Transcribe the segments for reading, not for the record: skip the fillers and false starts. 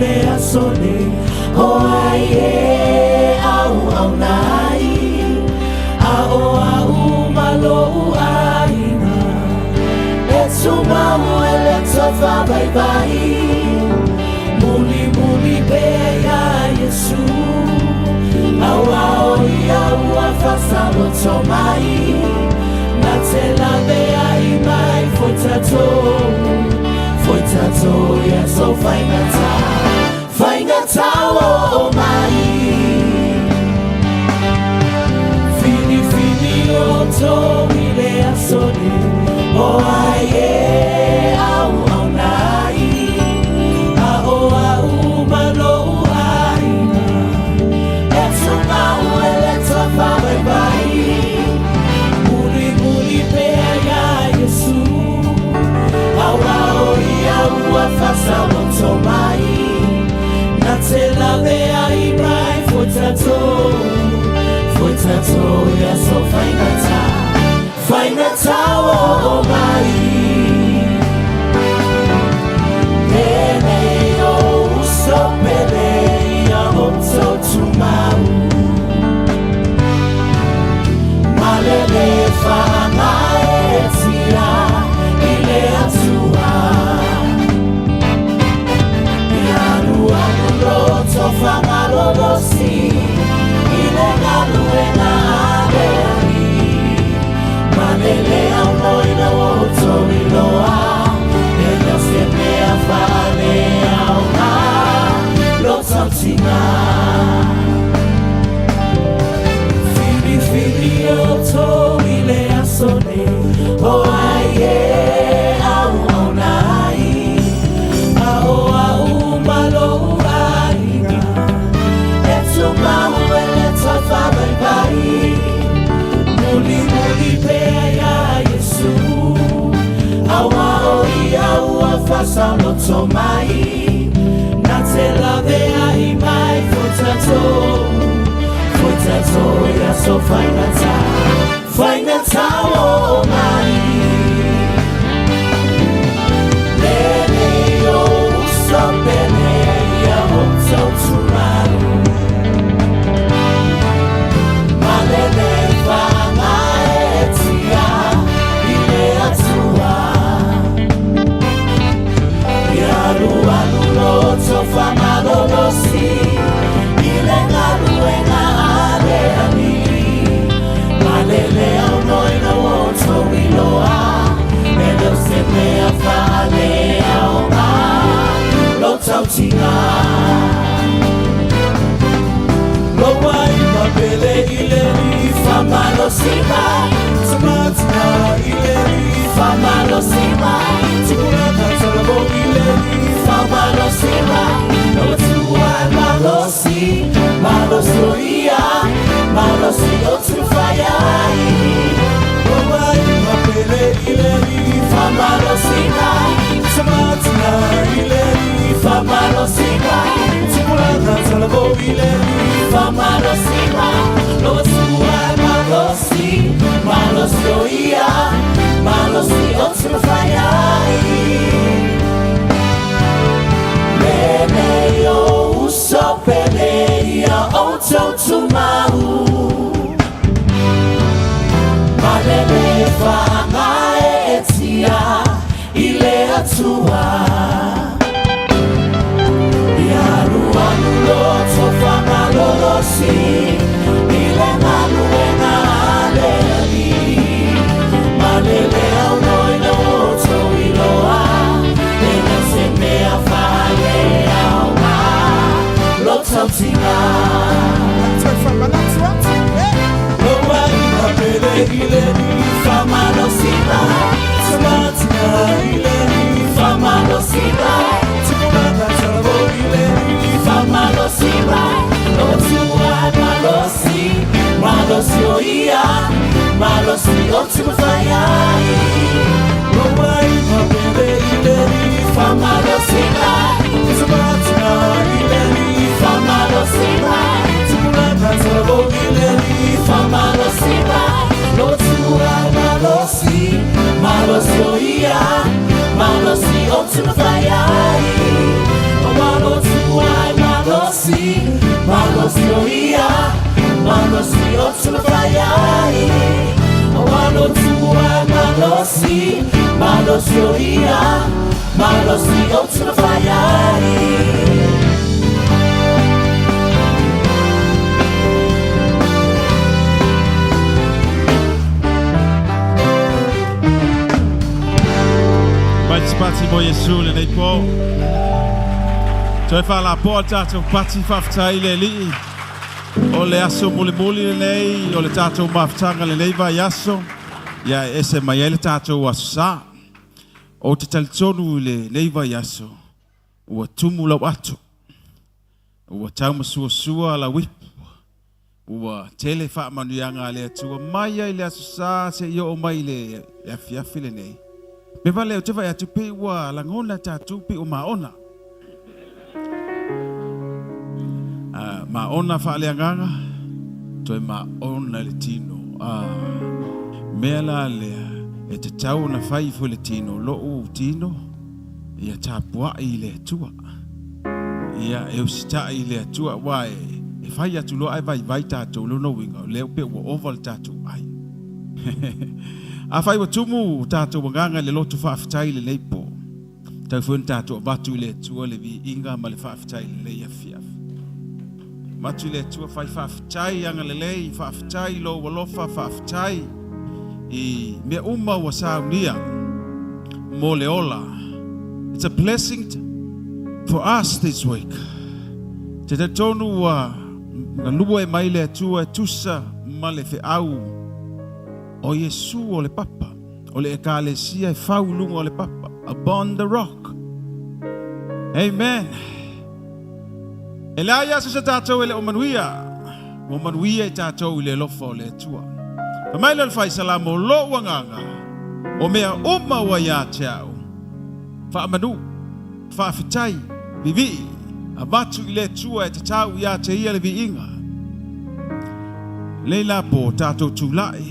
le aso nei O ai e auauna ai A o a'u ma lo'u aiga E tumau e le tofa vaivai Mulimuli pea iā Iesu Auā o ia ua faasaloto mai Na te laveai mai foi tatou Foi tatou i aso faigata Faigata o mai Filifili outou i le aso nei O ai e auauna ai A o a'u ma lo'u aiga E tumau e le tofa vaivai Mulimuli pea iā Iesu Auā o ia ua faasaloto mai Na te laveai mai foi tatou Foi tatou i aso faigata Faigata o mai Lele o uso pele ia outou tumau Malele faagaeetia i le Atua Ia alualu loto faamalolosi I le galuega a le Alii Malele aunoina ua outou iloa E le o se mea faaleaoga Lo tautiga Filifili outou i le aso nei O ai e auauna ai A o a'u ma lo'u aiga E tumau e le tofa vaivai Mulimuli pea iā Iesu Auā o ia ua faasaloto mai Na te laveai mai foi tatou Foi tatou i aso faigata Faigata o mai Lele o uso pele ia outou tumau Malele faagaeetia i le Atua Ia alualu loto faamalolosi I le galuega a le Alii Malele aunoina ua outou iloa E le o se mea faaleaoga Lo tautiga Lo ai mapele i le Faamalosiga Samatina i le Faamalosiga Tupulaga talavo i le Faamalosiga Lo Atua e malosi Malosi o ia Malosi o mafai ai Lo ai mapele i le Faamalosiga Samatina i le Faamalosiga Tupulaga talavo i le Faamalosiga Lo Atua e malosi Malosi o ia Malosi o mafai ai Lele o uso pele ia outou tumau Malele faagaeetia i le Atua Ia alualu loto faamalolosi I le galuega a le Alii Malele aunoina ua outou iloa E le o se mea faaleaoga Lo tautiga Lo ai mapele i le Faamalosiga Samatina i le Faamalosiga Tupulaga talavo i le Faamalosiga Lo Atua e malosi Malosi o ia Malosi o mafai ai Lo ai mapele i le Faamalosiga Samatina i le Faamalosiga Tupulaga talavo i le Faamalosiga Lo Atua e malosi Malosi o ia Malosi o mafai ai O malo Malosi o ia, malosi ou te mafai ai. Mai se pati mo Iesu lenei po. Toe faalapoa le tatou pati faafetai i le Alii o le aso mulimuli lenei o le tatou mafutaga lenei vaiaso ia e ese mai ai le tatou Aso Sa. Ou te talitonu i lenei vaiaso ua tumu lau ato, ua taumasuasua lau ipu, ua tele faamanuiaga a le Atua mai ai le Aso Sa seia oo mai i le afiafi lenei. Me vale ou te vaai atu pei ua lagona tatou pei ua maona. Maona faaleagaga, toe maona le tino. Mea la lea e tatau ona fai ifo i le tino, lou tino, ia tapuai i le Atua. Ia e usitai i le Atua, aua e fai atu loa ae vaivai tatou, lona uiga o lea pei ua ova le tatou ai. Afai ua tumu tatou agaga i le loto faafetai i lenei po, tau foi ona tatou avatu i le Atua le viiga ma le faafetai i lenei afiafi. Avatu i le Atua fai faafetai agalelei, faafetai i lou alofa, faafetai i mea uma ua saunia mo le ola. It's a blessing for us this week. Te talitonu ua galue mai le Atua e tusa ma le feau o Iesu o le papa, o le Ekalesia e fau i luga o le papa, upon the rock. Amen. E leai lava se tatou e le o manuia, ua manuia i tatou i le alofa o le Atua. Fai mai lea o le Faisalamo, Lou agaga, o mea uma ua ia te au, faamanu, faafetai, vivii, avatu i le Atua e tatau ia te ia le viiga. Lei la po tatou tulai,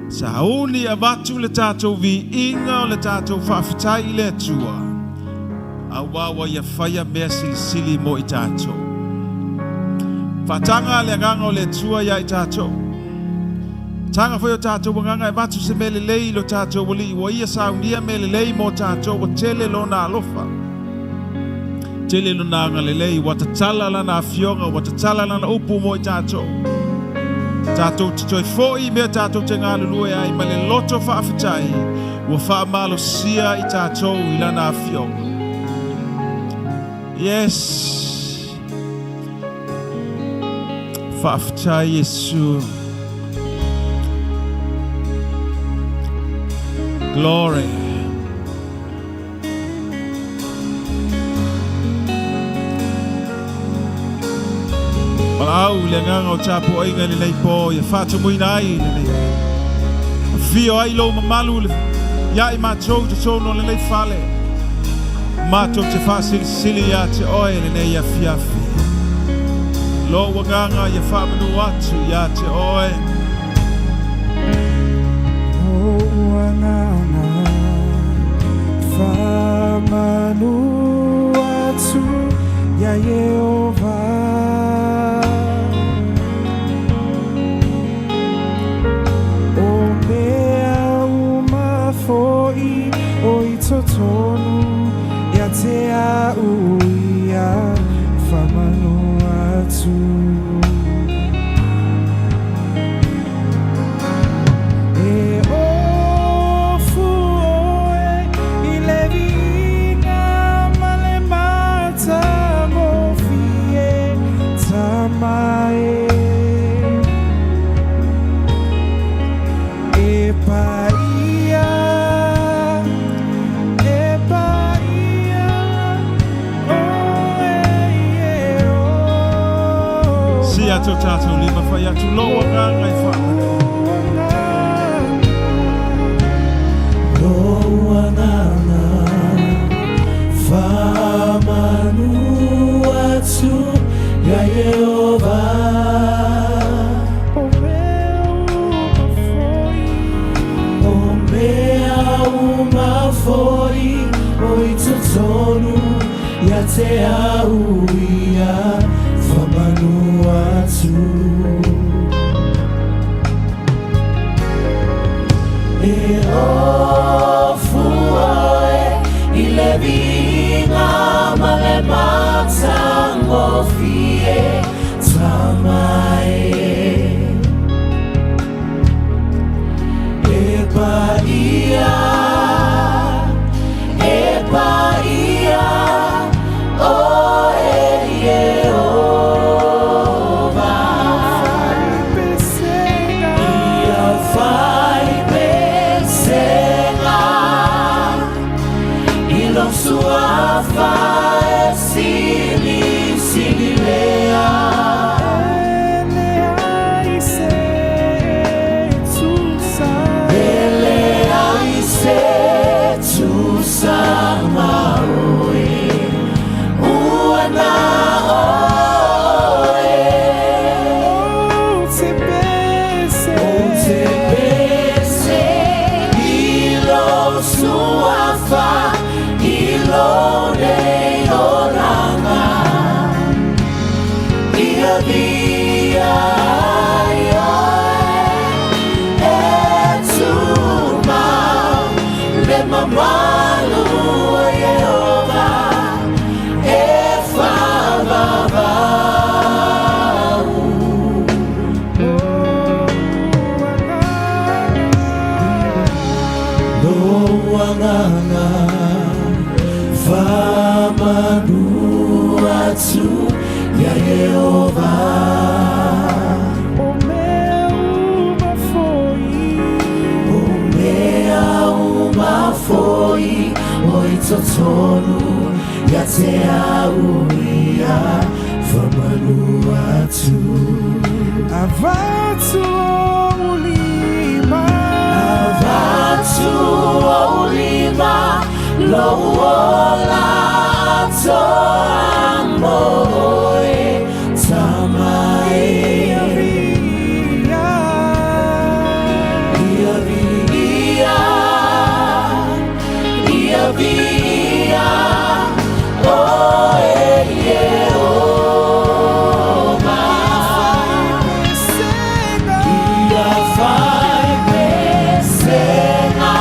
sauni avatu le tatou viiga o le tatou faafetai i le Atua, Aua ua ia faia mea silisili mo i tatou. Faataga le agaga o le Atua ia i tatou. Taga foi o tatou agaga e avatu se mea lelei i lo tatou Alii, ua ia saunia mea lelei mo tatou, ua tele lona alofa, tele lona agalelei, ua tatala lana afioga, ua tatala lana upu mo i tatou. Tatou te toe foi i mea tatou te galulue ai ma le loto faafetai, Ua faamalosia i tatou i Lana Afioga. Yes. Faafetai Iesu. Glory. Valaau i le agaga o tapuaiga i lenei po ia faatumuina ai i lenei. Afio ai lou mamalu ia i matou i totonu o lenei fale. Matou te faasilisili ia te oe i lenei afiafi. Lou agaga ia faamanu atu ia te oe. Lou agaga faamanu atu ia Ieova. O mea uma foi o i totonu ia te au ia faamanu atu. E ofu oe i le viiga ma le matagofie tama e. E paia, e paia, oe Ieova. Si atu o tatou lima fai atu lou agaga e faamanu. Lou agaga faamanu atu ia Ieova. O mea uma foi. O mea uma foi o i totonu ia te au ia faamanu atu. E ofu. le matagofie tamae. E paia, e paia, o e Yehova. Ia fai pesega, i lou suafa e silisili lea. E leai se tusa ma oe, ua na oe. Ou te pese i lou suafa i lou nei olaga. Ia via ai oe e tumau le mamalu o Ieova e faavavau. Lou agaga faamanu atu iā Ieova. O mea uma foi o i totonu ia te au ia faamanu atu. Avatu ou lima. Avatu ou lima lou ola atoa mo oe tamae. Ia viia, ia viia, oe Ieova. Ia fai pesega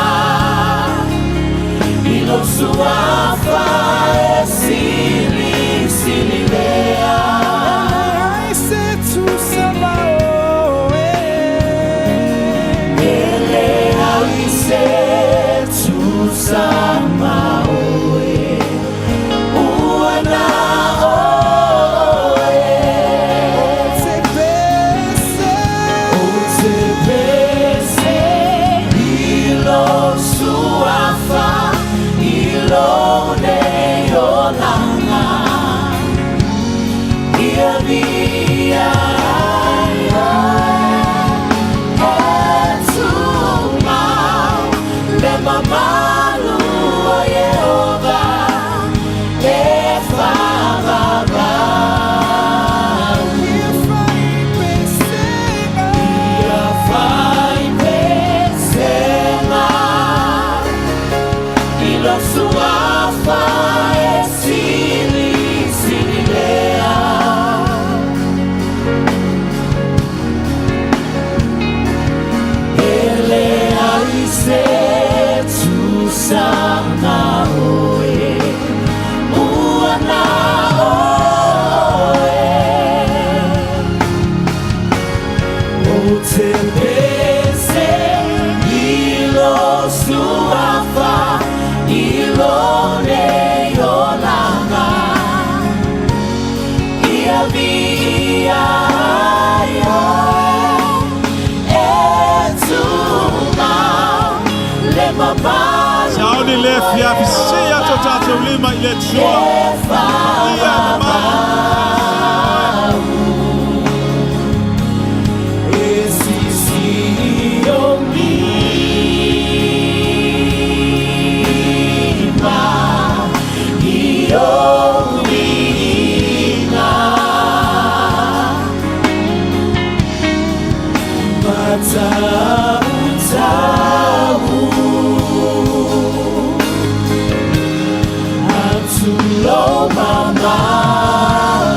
i lou suafa e silisili lea. E leai se tusa ma oe, ua na oe. Ou te pese i lou suafa i lou nei olaga. Ia viia ai oe e tumau le mamalu o Ieova e faavavau. Ia fai pesega i lou suafa e silisili lea. E leai se tusa ma oe, ua na oe. Ou te pese i lou suafa i lou nei olaga. Ia viia ai oe e tumau le mamalu Sauni le afiafi se ato tātou lima i le Atua. e Ia mamalu. E sisi o lima i o viiga. Matautau atu lou mamalu.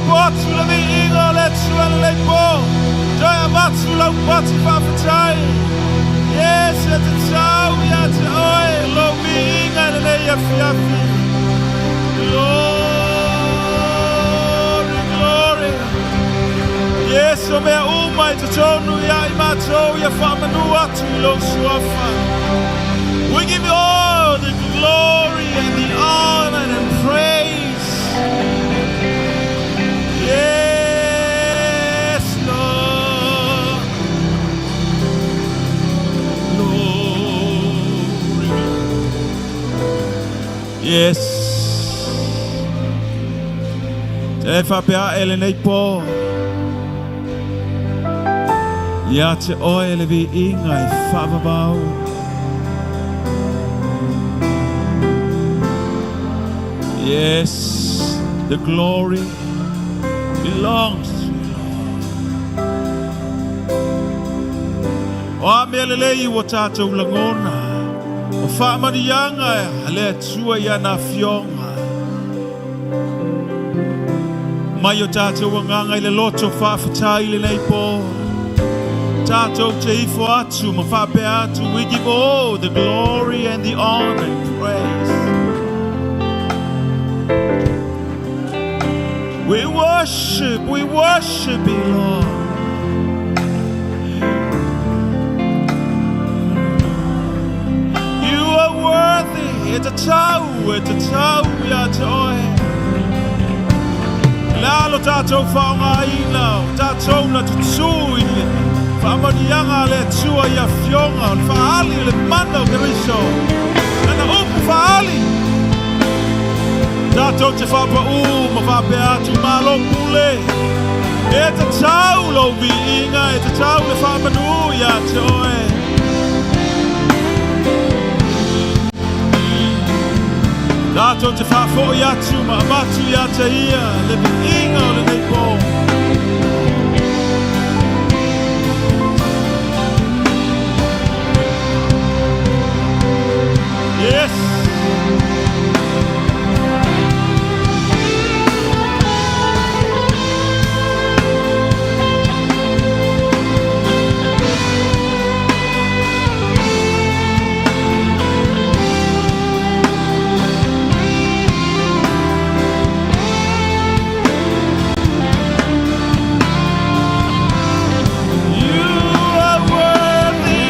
faaopoopo atu le viiga o le Atua i lenei po. Toe avatu lau pati faafetai. Yes, e tatau ia te oe lou viiga i lenei afiafi. Glory, glory. Yes, o mea uma i totonu ia i matou ia faamanu atu i lou suafa. We give you all the glory and the honor and praise. Yes, Lord. Glory. Yes. Te faapea e lenei po. Ia te oe le viiga e faavavau. Yes, the glory belongs to you, Lord. O a mea lelei ua tatou lagona. O faamanuiaga a le Atua i ana afioga. Mai o tatou agaga i le loto faafetai i lenei po. Tatou te ifo atu ma faapea atu. We give all the glory and the honor and praise. We worship you, Lord. You are worthy. E tatau, e tatau ia te oe. Le alo tatou faaaogaina, o tatou na tutū i le faamanuiaga a le Atua i afioga, o le faaali o le mana o Keriso. Lana upu faaali. Tatou te faapau ma faapea atu malo pule. E tatau lou viiga, e tatau le faamanu ia te oe. Tatou te faafoi atu ma avatu ia te ia le viiga o lenei po. Yes. You are worthy.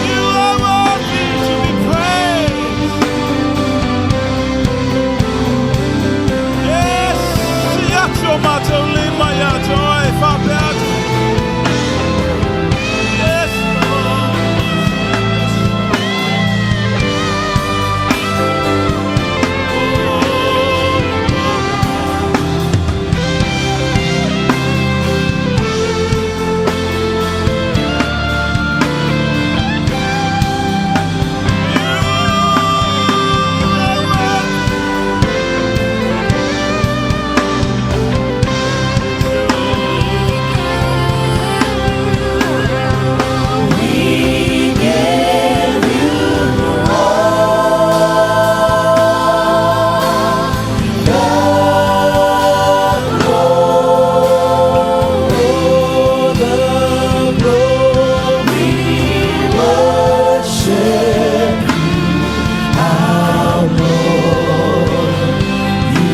You are worthy to be praised. Yes, iato matou lima ia te oe faapea atu. Yes, Lord. Yes. Oh, You are worthy. We give you all the glory, the glory. Worship you, our Lord. You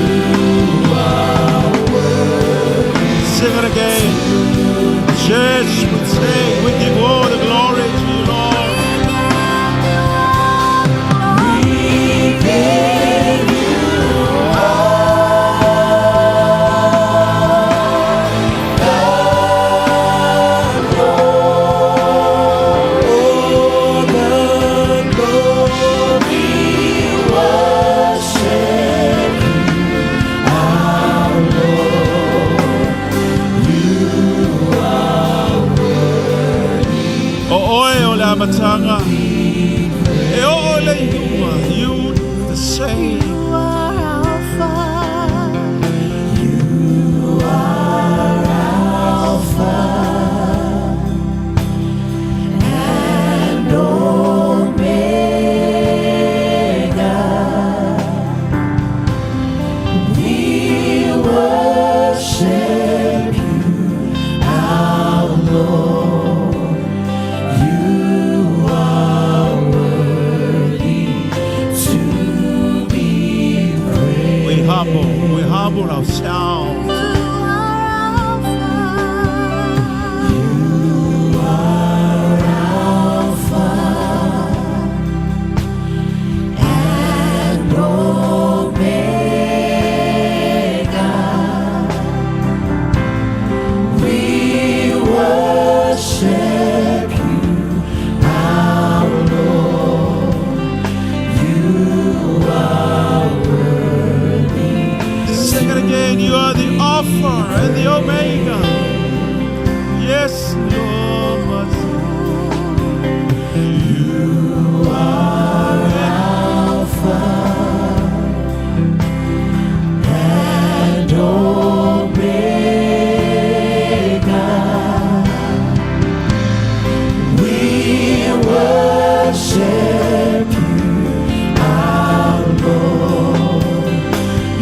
are worthy. Sing it again. Church, we say we give all the glory to you, Lord. We give you all the glory, the glory. Worship you, our Lord. You are worthy. O oe o le amataga. E o o le iuga. You the same. You are Alpha. You are Alpha and Omega. We worship humble. We humble ourselves. You are Alpha. You are Alpha and Omega. We worship you, our Lord. You are worthy. Sing it again. You are the Alpha and the Omega. Yes, Lord. You are Alpha and Omega. We worship you, our Lord.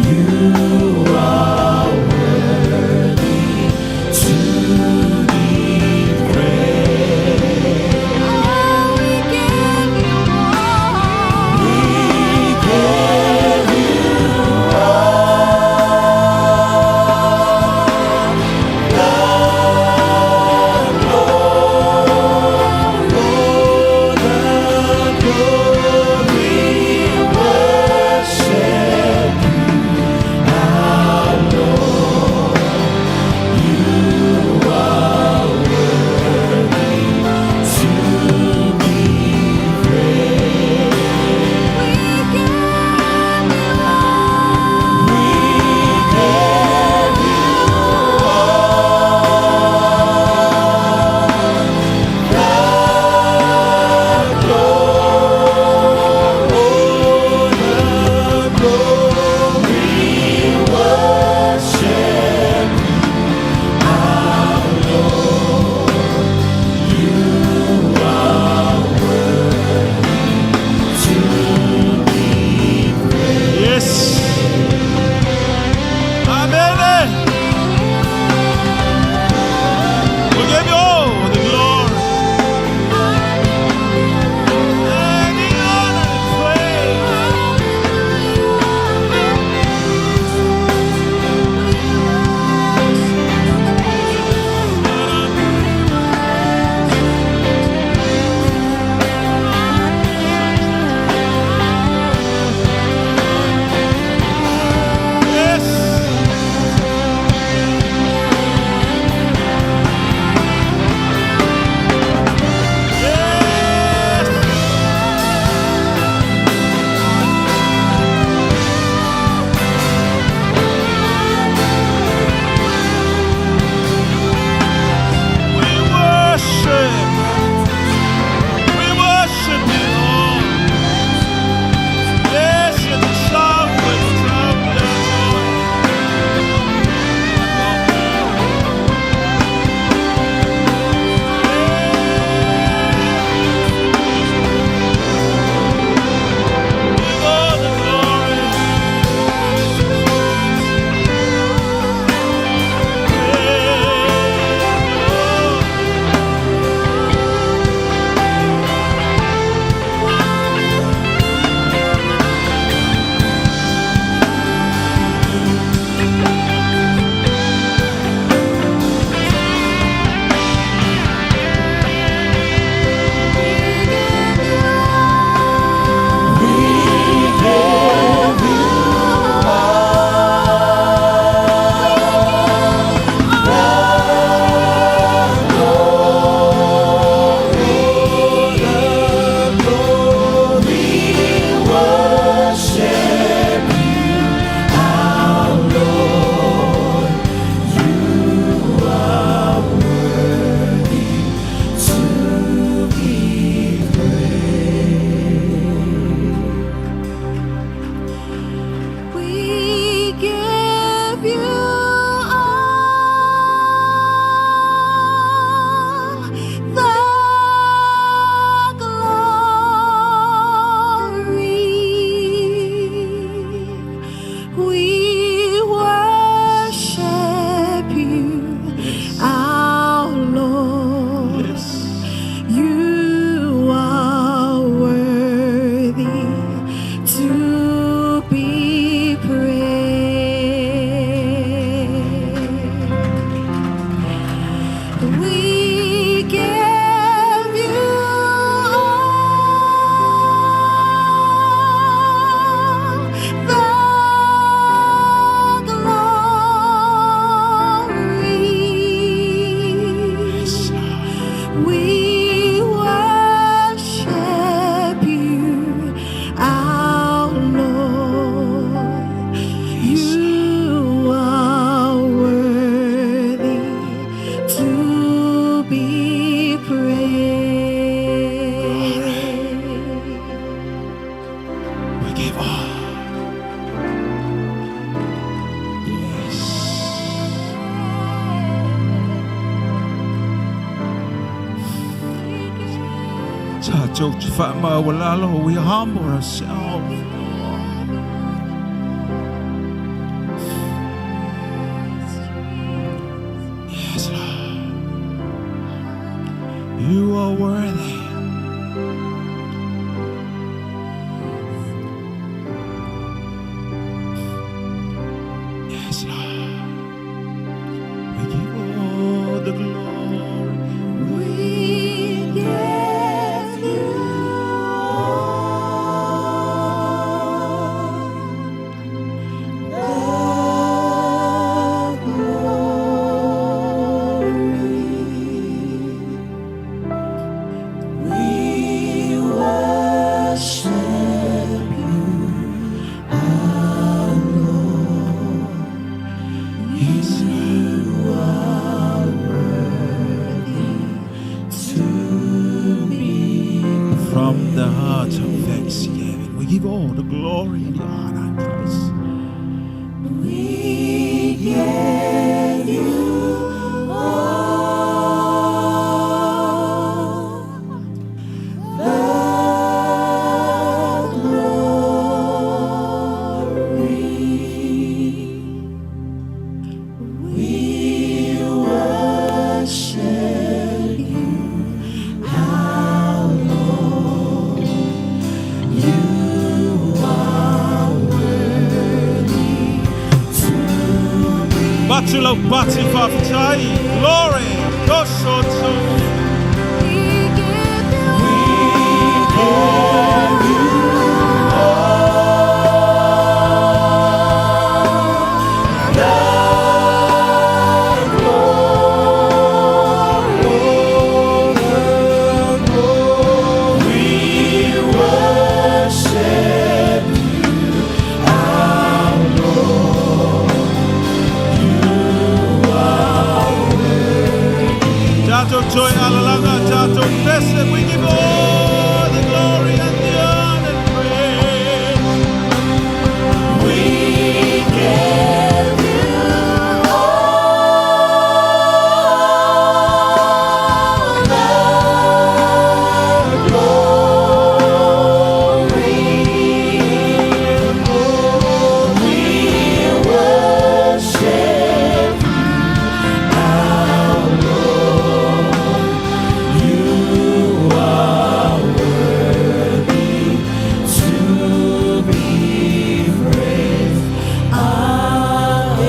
You are worthy to be praised. Tatou te faamaualalo, we humble ourselves, Lord. Yes, Lord. You are worthy. Yes, Lord. We give all the glory. We give you all the glory. We worship you, our Lord. You are worthy to be From the heart of thanksgiving, we give all the glory and the honor and praise. We give you all the glory. We worship you, our Lord. You are worthy to be Batu lau pati faafetai. Glory. Kosoto. We give you Give you all the glory. We worship you, our Lord. You are worthy. Tatou toe alalaga, tatou pese. We give all the glory and the honor and praise. We give you all the glory. We worship you, our Lord. You are worthy to be praised. Amen.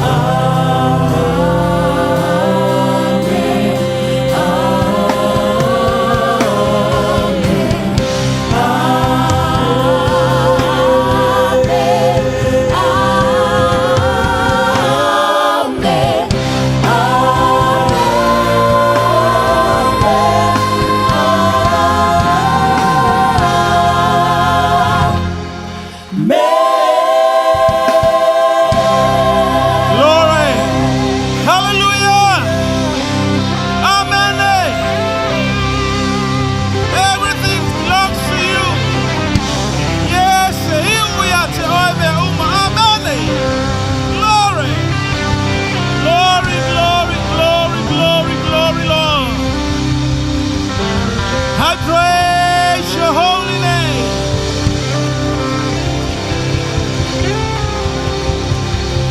Amen. Glory. Hallelujah. Amen. Everything belongs to you. Yes, here we are. Te oe uma. Amen. Glory. Glory, glory, glory, glory, glory, Lord. I praise your holy name.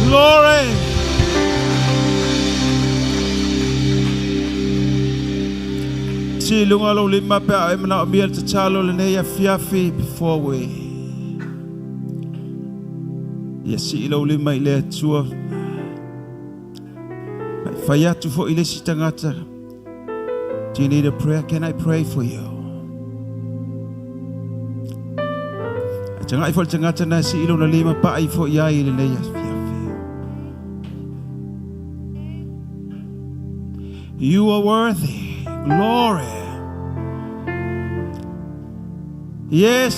Glory. Sii i luga lou lima pe a e manaomia le tatalo lenei afiafi before we. Ia sii lou lima i le Atua. Ma e fai atu fo'i le isi tagata. Do you need a prayer? Can I pray for you? E tagai fo'i le tagata na sii lona lima pa'i fo'i ai i lenei afiafi. You are worthy. Glory. Yes.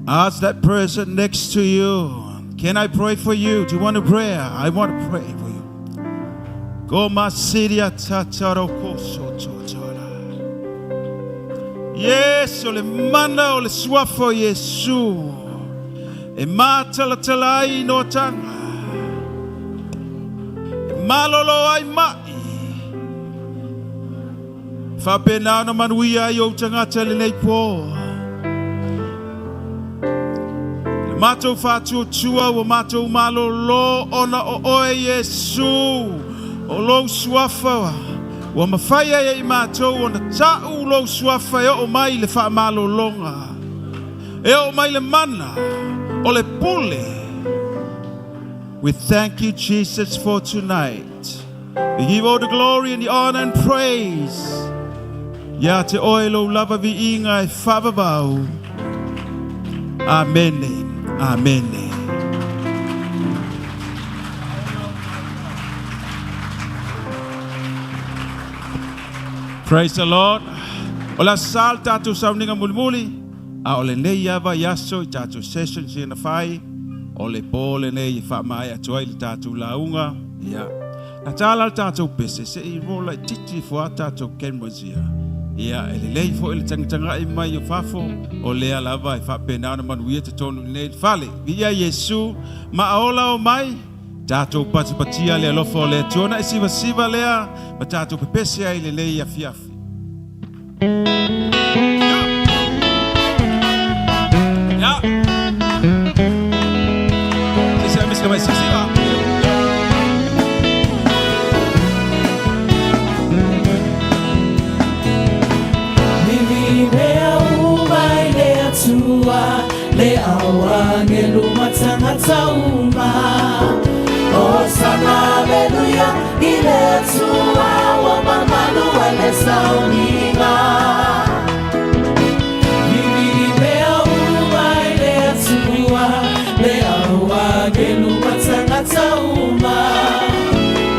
Ask that person next to you. Can I pray for you? Do you want a prayer? I want to pray for you. Go masiria tataro koso totola. Yes, o le mana o le suafa o Iesu. E mātalatala ai noataga. Malolo ai ma'i. Faapena ona manuia ai ou tagata i lenei po. I le matou faatuatua ua matou malolo ona o oe Iesu, o lou suafa ua mafai ai e i matou ona ta'u lou suafa e oo mai i le faamalologa, e oo mai le mana o le pule. We thank you, Jesus, for tonight. We give all the glory and the honor and praise. Ia te oe lou lava viiga e faavavau. Amene. Amene. Praise the Lord. O le aso sa le tatou sauniga mulimuli, a o lenei ava i aso i tatou sessions ia na fai, o le po lenei e faamaea atu ai le tatou lauga. Ia, na tala le tatou pese, se i roll laitiiti ifo a tatou cameras ia. Ia, e lelei foi le tagatagai mai o fafo, o lea lava e faapena ona manuia totonu i lenei fale. Viia Iesu, maaola o mai, tatou patipatia le alofa o le Atua na e sivasiva lea ma tatou pepese ai i lenei afiafi. Ya. Se se mai sivasiva. Vivi mea uma i le Atua, le au angelu ma tagata uma. Hosana, aleluia, i le Atua ua mamalu ai le sauniga. Vivi mea uma i le Atua, le au angelu ma tagata uma.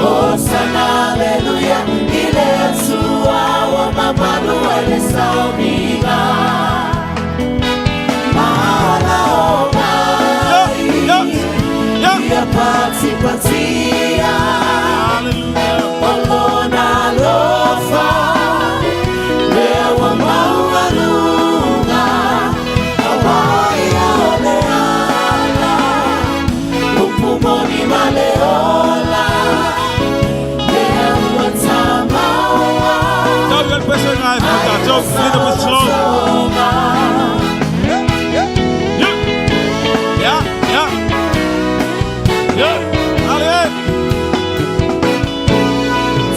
Hosana, aleluia, i le Atua ua mamalu ai le sauniga. Maola o mai, Ya, ya. ia patipatia, Hallelujah. o lona alofa, lea ua maualuga, auā ia o le ala, upu moni ma le ola, lea ua tamaua. Tau ia le pese ngai fo tatou, little bit slow. Ya. Ya, ya. Ya. Ale.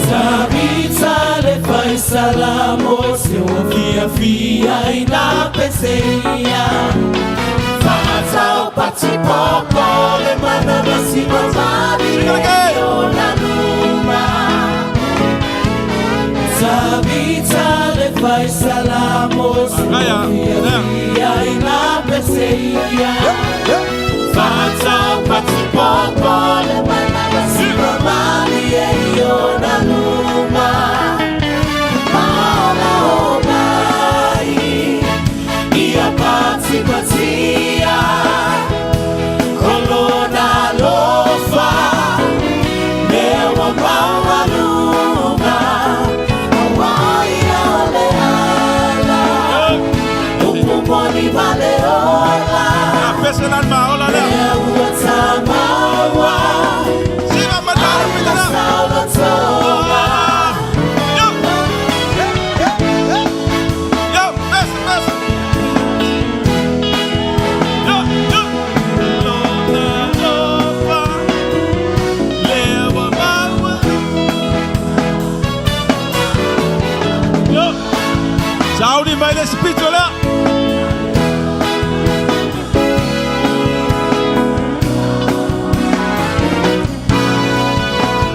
Tavita le fai salamo se o fiafia i na peseia. Whakatau pati popo le mana masima mari Sing it again. o na luma. Tavita le fai salamo se o Kaya, fiafia i na peseia. Whakatau pati popo le mana masima mari e o na luma. Maola o mai, ia patipatia, o lona alofa, lea ua maualuga, auā ia o le ala, upu moni ma le ola, Ya, pese lan maola lea. lea ua tamaua, Siva matara pitana. saolotoga. Yo. Yo, pese, pese. Yo, yo. Lona alofa, lea ua maua. Yo. Sauni mai le spito lea.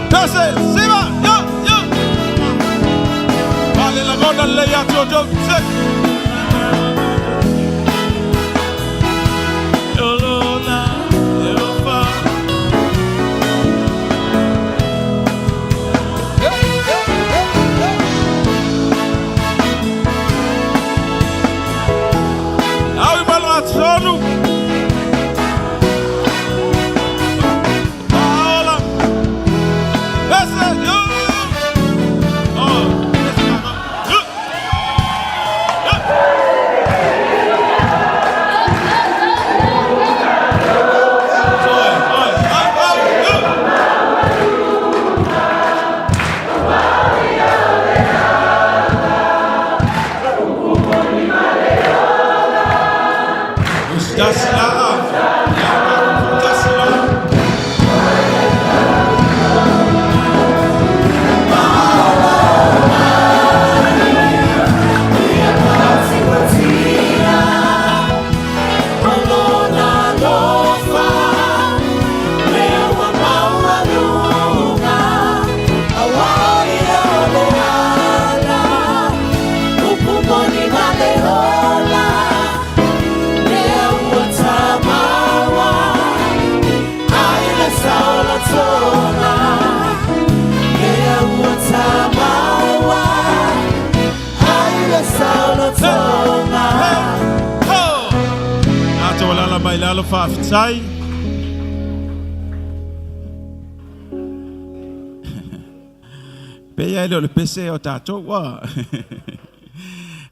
Pese, siva, yo, yo. Vale la gona le ya jojo. Se. Lona alofa. Au i malo atonu. Paola. Pese, yo. Oh, pese, yo. Yo. Tasi laa. Ia, tasi laa. Tatou alala mai lalo faafetai. Pe ia le o le pese o tatou ua.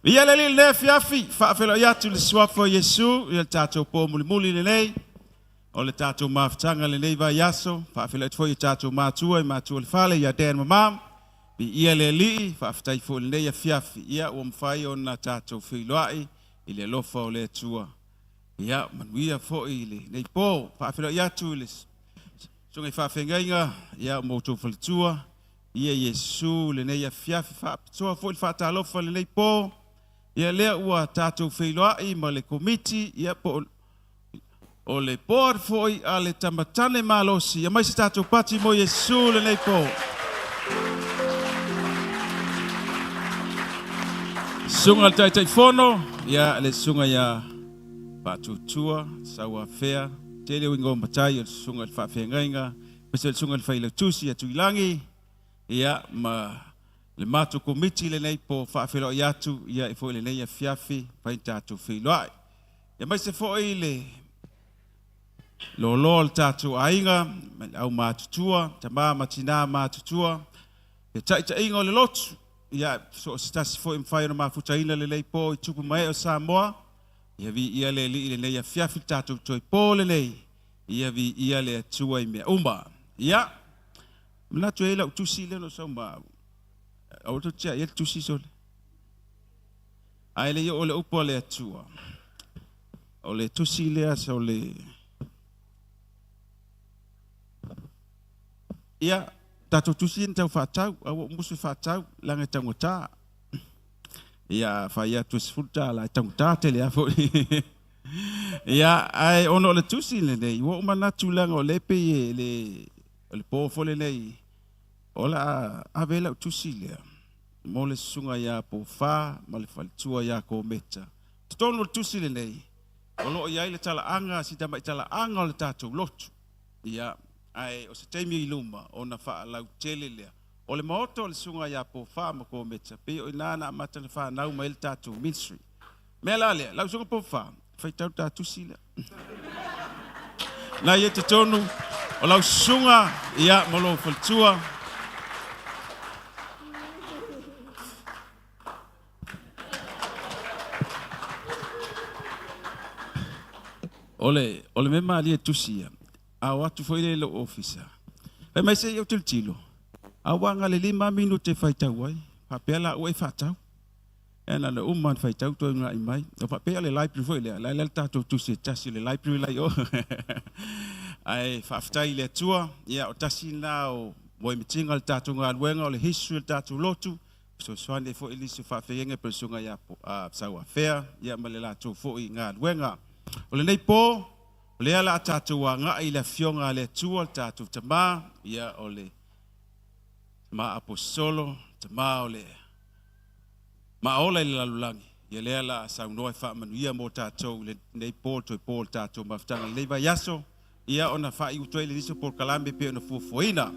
Ia le lili le afiafi, faafeiloai atu i le suafa o Iesu i le tatou po mulimuli lenei. O le tatou mafutaga lenei vaiaso, faafeiloai atu foi i tatou matua i matua o le fale ia Dan ma Mam. Viia le Alii, faafetai foi i lenei afiafi, ia ua mafai ona tatou feiloai i le alofa o le Atua. Ia, manuia foi i lenei po. Faafeiloai atu i le susuga i faafeagaiga, ia ma outou faletua, ia Iesu lenei afiafi, faapitoa foi le faatalofa i lenei po. Ia lea ua tatou feiloai ma le komiti, ia po o le board foi a le Tamatane Malosi. Ia mai se tatou pati mo Iesu lenei po. Susuga le Taitaifono, ia le susuga ia Faatuatua, Sauafea, tele o ingoa matai o le susuga i le faafeagaiga, aemaise le susuga i le Failautusi ia Tuilagi, ia ma le matou komiti lenei po faafeiloai atu ia e foi lenei afiafi fai tatou feiloai. Ia aemaise foi le loaloa o le tatou aiga, ma le aumatutua, tama ma tina matutua, le taitaiga o le lotu, ia so o se tasi foi mafai ona mafutaina lenei po i tupu ma ee o Samoa, ia viia le Alii lenei afiafi le tatou toe po lenei, ia viia le Atua i mea uma. Ia, manatu e i ai lau tusi lea na ou sau ma au, aua tou te tiai ai le tusi sole. Ae le i oo le upu a le Atua, o le tusi lea o le ia tatou tusi na tau faatau, a ua ou musu e faatau leaga e taugata. Ia fai atu e $10 e taugata tele lava foi. Ia ae ona o le tusi lenei, ua ou manatu leaga o lea e pei e le o le po foi lenei o le a ave ai lau tusi lea mo le susuga ia Pofa ma le faletua ia Kometa. Totonu o le tusi lenei, o lo o i ai le talaaga, si tamai talaaga o le tatou lotu. Ia, ae o se taimi i luma ona faalautele lea. O le maota o le susuga ia Pofa ma Kometa, pei o i ina na amata ona fanau mai ai le tatou ministry. O le mea la lea, lau susuga Pofa, faitau le ta tusi lea. Na ia totonu o lau susuga ia ma lou faletua. O le, o le mea malie tusi ia, a o atu foi lea i lou ofisa, fai mai se i ou tilotilo, a ua na o le 5 minute e faitau ai, faapea la ua e faatau. Ia na ona uma ona faitau toe una'i mai. O faapea o le library foi lea, la e le tatou tusi e tasi o le library la i o. Ae faafetai i le Atua, ia o tasi lena o moemitiga o le tatou galuega, o le history o le tatou lotu, fesoasoani ai foi nisi o faafeagaiga pei o le susuga ia Sauafea, ia ma le latou foi galuega. O lenei po, o lea o le a tatou agai i le Afioga a le Atua, le tatou Tama, ia o le Tama Aposetolo, Tama o le Maaola i le lalolagi, ia lea la a saunoa e faamanuia mo tatou i lenei po, le toe po o le tatou mafutaga i lenei vaiaso, ia ona faaiu atu ai le nisi o polokalame e pei ona fuafuaina.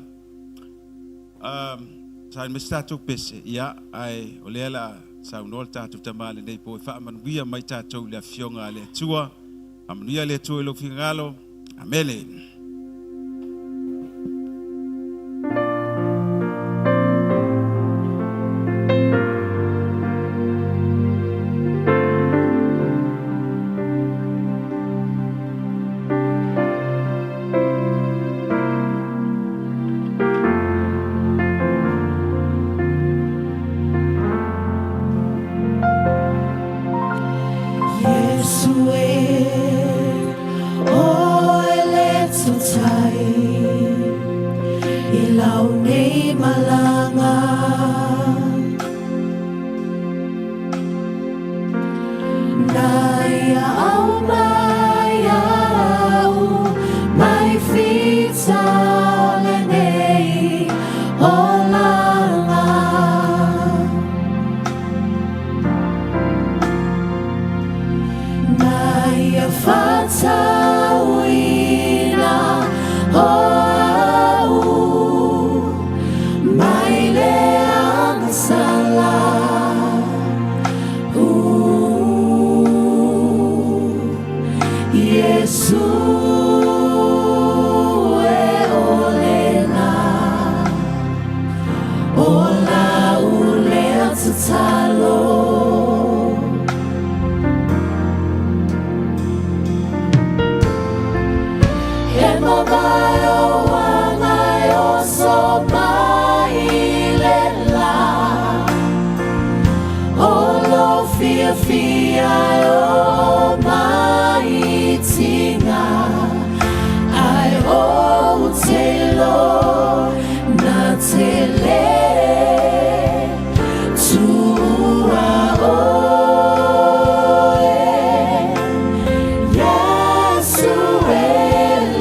Sa mai se tatou pese, ia, ae o lea la a saunoa le tatou Tama i lenei po e faamanuia mai tatou i le Afioga a le Atua. Faamanuia le Atua i lou finagalo. Amene. Iesu e. fiafia e o mai tiga ai ou te lo na te le tuua oe Yesu e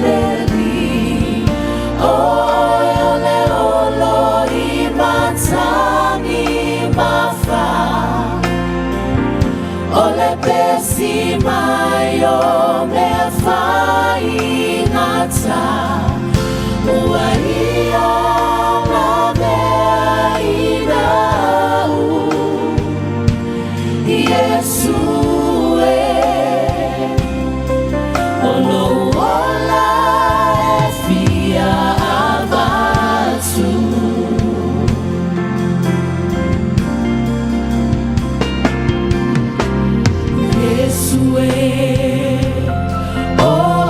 le alii Oe o le olo i matagi ma fa O le pesi mai o mea faigata Ua ia laveaiina au Iesu e O lou ola e fia avatu. Iesu e, o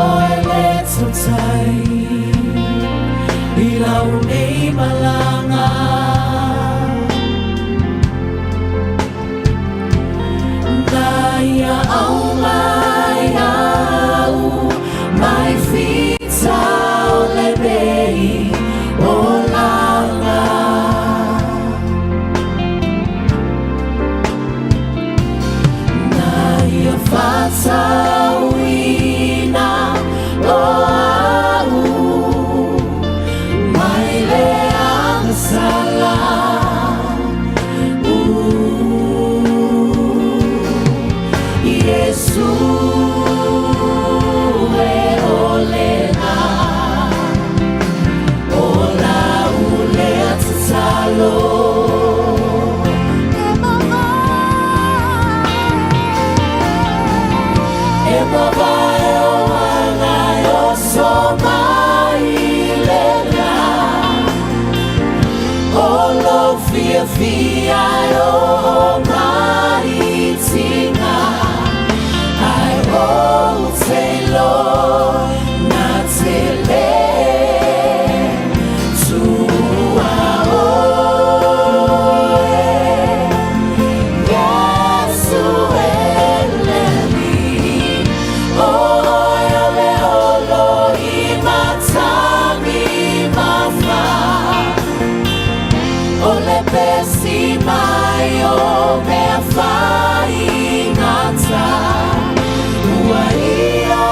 oe le tautai i lau nei malaga. Na ia aumai au mai fita o lenei olaga. Na ia fa'atauina o a'u mai le agasala. Iesu e o lena o lau lea tatalo. E mavae o aga e oso mai lega O lou fiafia e oo mai tiga Ae ou te iloa na te lē tuua oe Iesu e le Alii O oe o le olo i matagi ma fa O le pesi mai o mea faigata Ua ia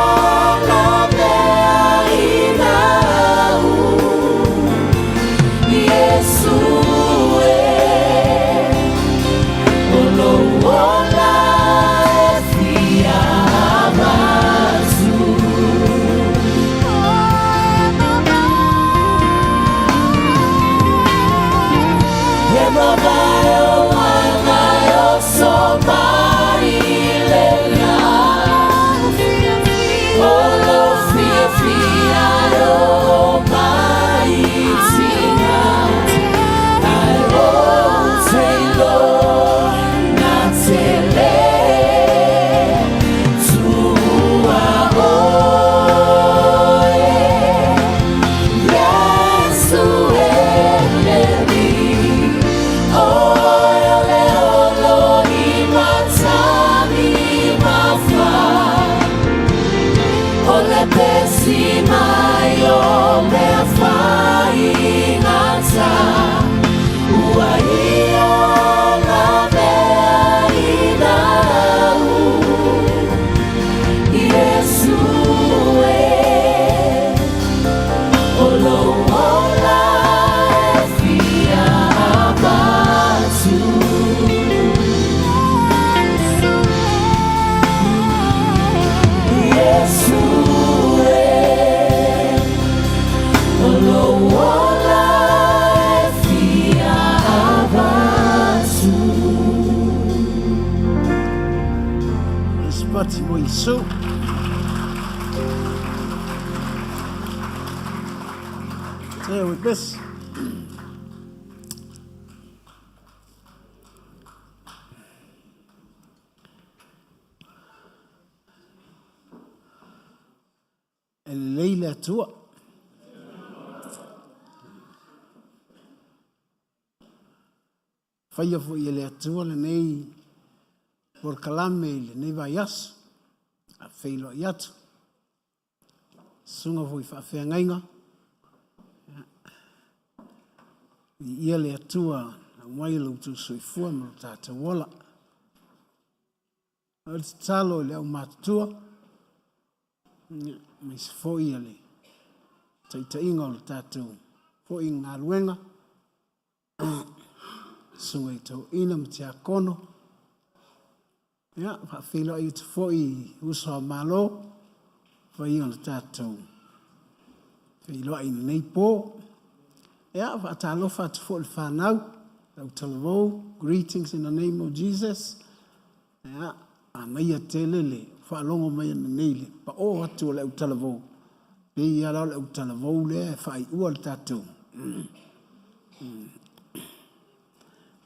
laveaiina au Iesu e O lou ola e fia avatu. E mavae o aga e oso mai lega O lou fiafia e oo mai tiga Ae ou te iloa na te lē tuua oe Iesu e le Alii O oe o le olo i matagi ma fa O le pesi mai o mea faigata Ua ia laveaiina au Iesu e O lou ola e fia avatu. Iesu e O lou ola e fia avatu. Spati mo Iesu. Stay with this. E lelei le Atua. Faia foi e le Atua lenei polokalame i lenei vaiaso. Faafeiloai atu. Susuga foi i faafeagaiga. Viia le Atua aumai lo outou soifua ma lo tatou ola. O le tatalo i le aumatutua, aemaise foi o le taitaiga o le tatou foi galuega, susuga i toeaina ma tiakono. Ia, faafeiloai atu foi i uso a Malo, fai o le tatou feiloai i lenei po. Ia, faatalofa atu foi i le fanau, lau talavou, greetings in the name of Jesus. Ia, manaia tele le faalogo mai ananei i le paō atu o le autalavou, pei lava la o le autalavou lea e faaiua le tatou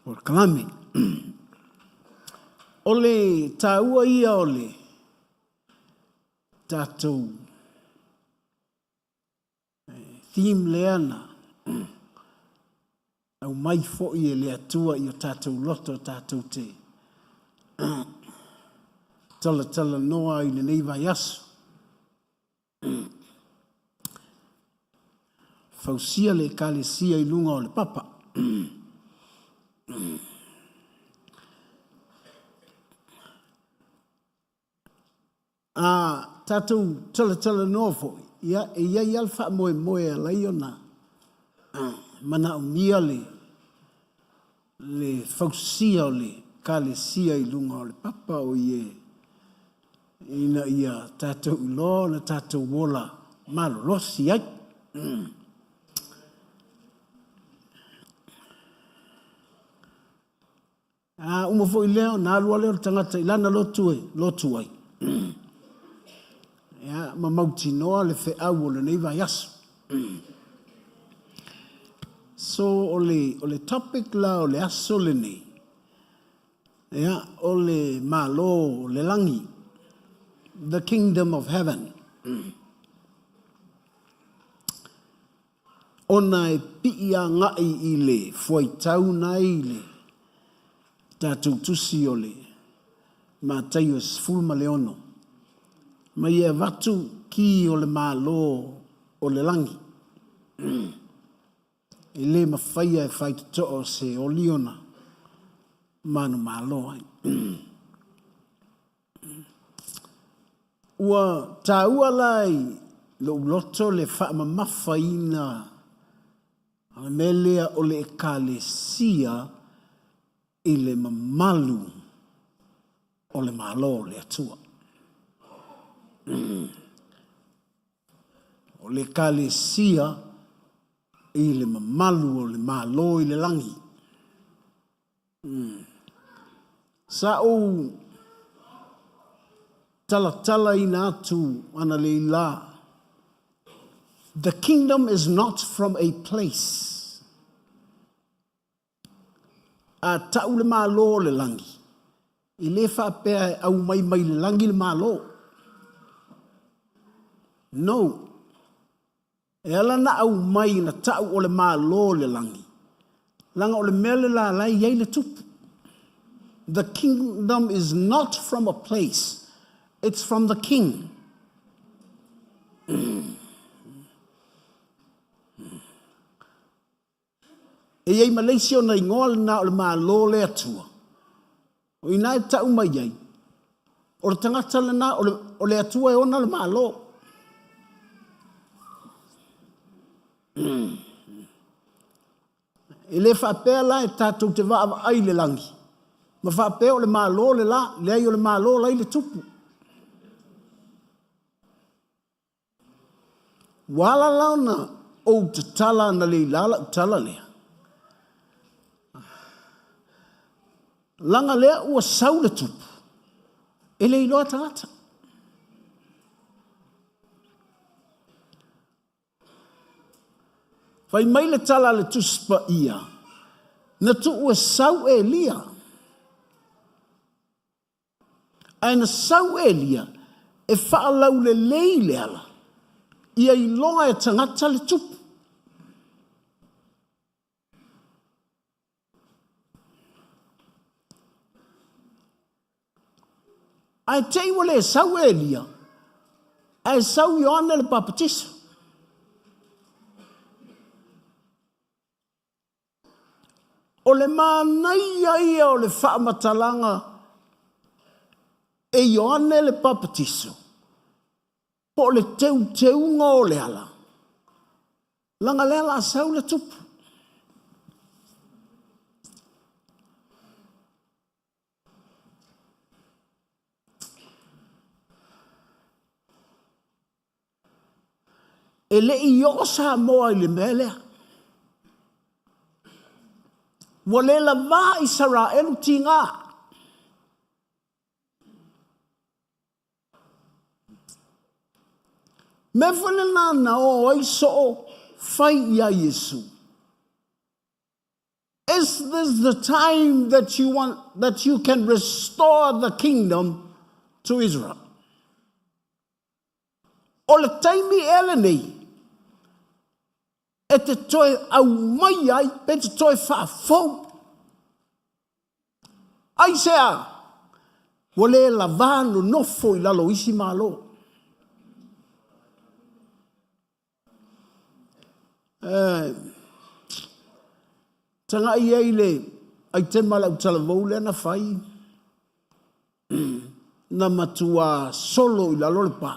polokalame. O le taua ia o le tatou theme lea na aumai foi e le Atua i o tatou loto tatou te talatalanoa ai i lenei vaiaso. Fausia le Ekalesia i luga o le papa. A tatou talatalanoa foi, ia, e i ai lava le faamoemoe e ala ai ona manaomia le fausia o le Ekalesia i luga o le papa o ie ina ia tatou iloa ona tatou ola malolosi ai. A uma foi lea ona alu lava lea o le tagata i lana lotu e lotu ai. Ia, ma mautinoa le feau o lenei vaiaso. So, o le topic la o le aso lenei, ia, o le Malo o le Lagi, the Kingdom of Heaven. Ona e pii agai i le fuaitau na i le tatou tusi o le Mataio 16, mai e avatu ki o le Malo o le lagi. E le mafaia e faitotoa o se oli ona manumalo ai. Ua taua la i lou loto le faamamafaina o le mea lea o le Ekalesia i le mamalu o le Malo o le Atua. O le Ekalesia i le mamalu o le Malo i le lagi. Sa ou talatalaina atu analeila, The kingdom is not from a place. A tau le Malo o le lagi, e le faapea e aumai mai le lagi le Malo. No. E ala na aumai na tau o le Malo o le lagi, leaga o le mea le la la e i ai le tupu. The kingdom is not from a place, it's from the king. E i ai ma le isi ona igoa lena o le Malo o le Atua. O i ina e tau mai ai, o le tagata lena, o le Atua e ona le Malo. E le faapea la e tatou te vaavaai i le lagi, ma faapea o le Malo le la, leai o le Malo la i le tupu. Ua ala la ona ou tatala analeila lau tala lea, leaga lea ua sau le tupu, e le iloa tagata. Fai mai le tala a le Tusi Paia, na tuu e sau Elia. Ae na sau Elia e faalaulelei le ala, ia iloa e tagata le tupu. Ae te i ua le sau Elia, ae sau Ioane le Papatiso. O le manaia ia o le faamatalaga e Ioane le Papatiso, po o le teuteuga o le ala, leaga lea la sau le tupu. E le i oo Samoa i le mea lea. Ua le lavā Isaraelu tiga. Mea foi lena na o ai soo fai ia Iesu. Is this the time that you want that you can restore the kingdom to Israel? O le taimi ea lenei e te toe aumai ai pe te toe faafou. Aisea? Ua le lavā nonofo i lalo o isi Malo. E, tagai ai le aitema lau talavou lea na fai, na matua solo i lalo le pa.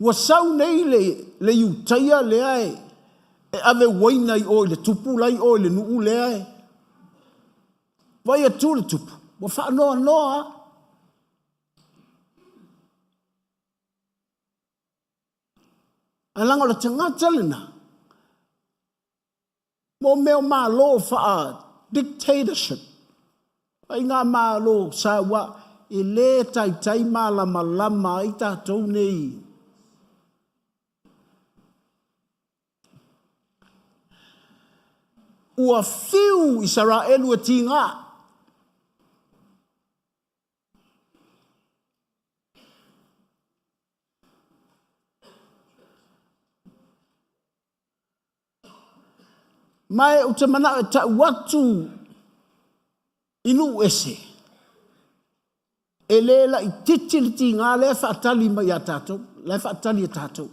Ua sau nei le, le Iutaia lea e, e ave uaina i o i le tupu la i o i le nuu lea e vai atu le tupu, ua faanoanoa lava. Ae leaga o le tagata lena, mo mea o Malo faa-dictatorship, ai ngā Malo saua e lē taitai malamalama ai tatou nei. Ua fiu Isaraelu e tigā. Ma e ou te manao e tau atu i nuu ese, e le laititi le tiga lea e faatali mai ia tatou, la e faatali e tatou.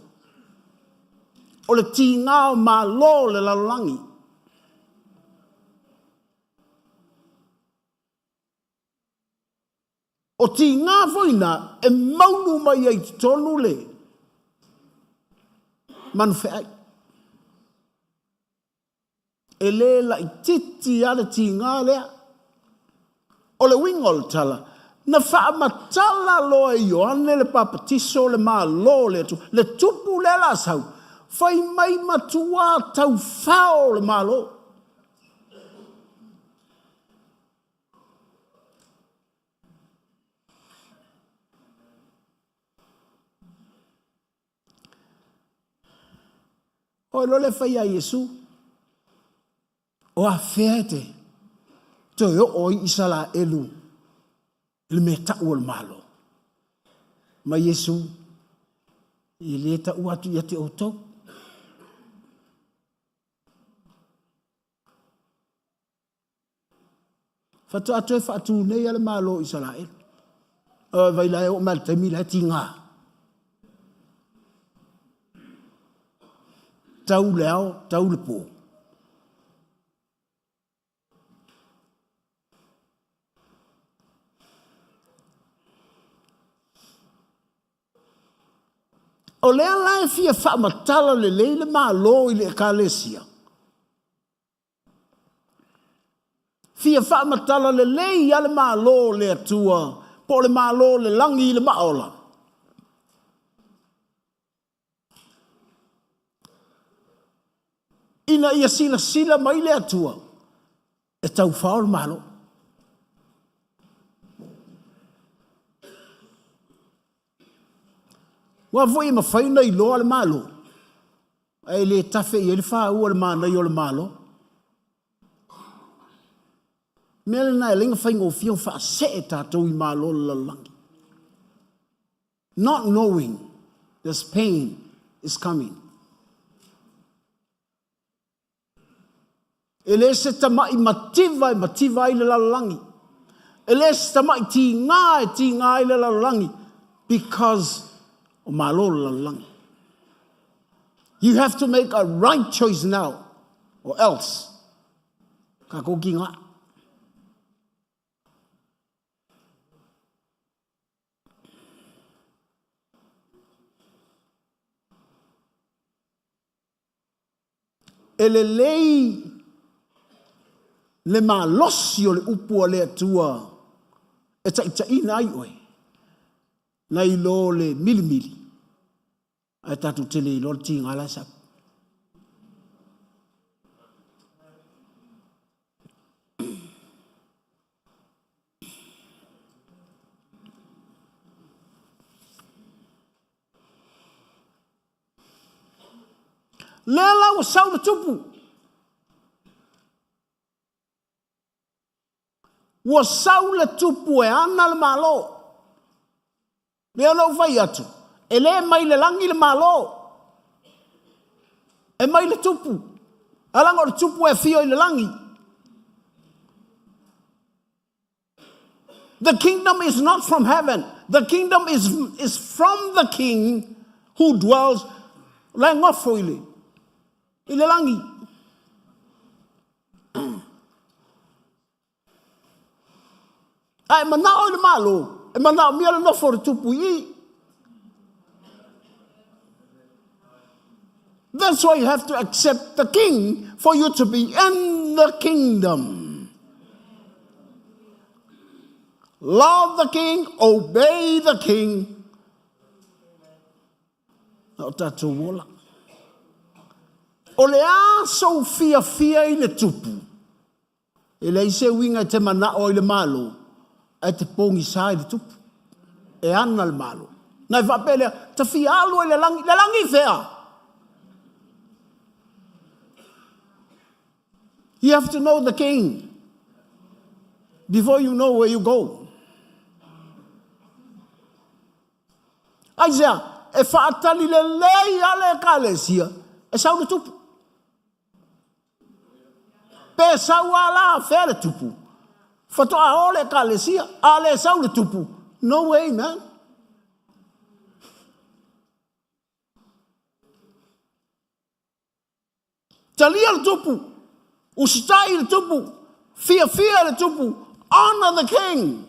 O le tiga o Malo o le lalolagi. O tiga foi na e maunu mai ai i totonu le manufeai. E le laititi lava le tiga lea. O le uiga o le tala, na faamatala loa e Ioane le Papatiso le Malo o le Atua, le tupu lea la sau, fai mai matua taufao le Malo. O loa le fai a Iesu, o afea e te toe oo ai Isaraelu i le mea tau o le Malo. Ma Iesu, e le tau atu ia te outou. Faatoa toe faatu nei a le Malo o Isaraelu. O vai la e oo mai le taimi la e tiga. Tau le ao, tau le pō. O lea la e fia faamatala lelei le Malo i le Ekalesia. Fia faamatala lelei a le Malo o le Atua po o le Malo o le lagi i le maaola. Ina ia silasila mai le Atua e taufao le Malo. Aua foi e mafai ona iloa le Malo, ae le tafe i ai le fāua i le manaia o le Malo. O le mea lena e ala ai ona faigofie ona faasee tatou i Malo o le lalolagi. Not knowing this pain is coming. E le se tama'i mativa e mativa ai le lalolagi. E le se tama'i tigā e tigā ai le lalolagi because o malo le lalolagi. You have to make a right choice now or else tatou tigā. E lelei le malosi o le upu a le Atua e taitaiina ai oe, nai lo le milimili, ae tatou te le iloa le tiga la e sau. Lea la ua sau le tupu. Ua sau le tupu e ana le Malo. Lea na ou fai atu, e le mai le lagi le Malo. E mai le tupu. Ae leaga o le tupu e afio i le lagi. The kingdom is not from heaven. The kingdom is from the king who dwells la e nofo i le, i le lagi. A e manao i le Malo, e manaomia le nofo o le tupu i i. That's why you have to accept the king for you to be in the kingdom. Love the king, obey the king. Na o tatou ola. O le a sou fiafia i le tupu, E leai se uiga e te manao ai i le Malo, ae te pogisa i le tupu. E ana le Malo. Na e faapea lea, ta fia alu ai i le lagi. Le lagi i fea? You have to know the king before you know where you go. Aisea, e faatali lelei lava le Ekalesia e sau le tupu. Pe sau a la fea le tupu. Faatoa o le Ekalesia, a le sau le tupu, no way man. Talia le tupu, usitai le tupu, fiafia le tupu, honor the king.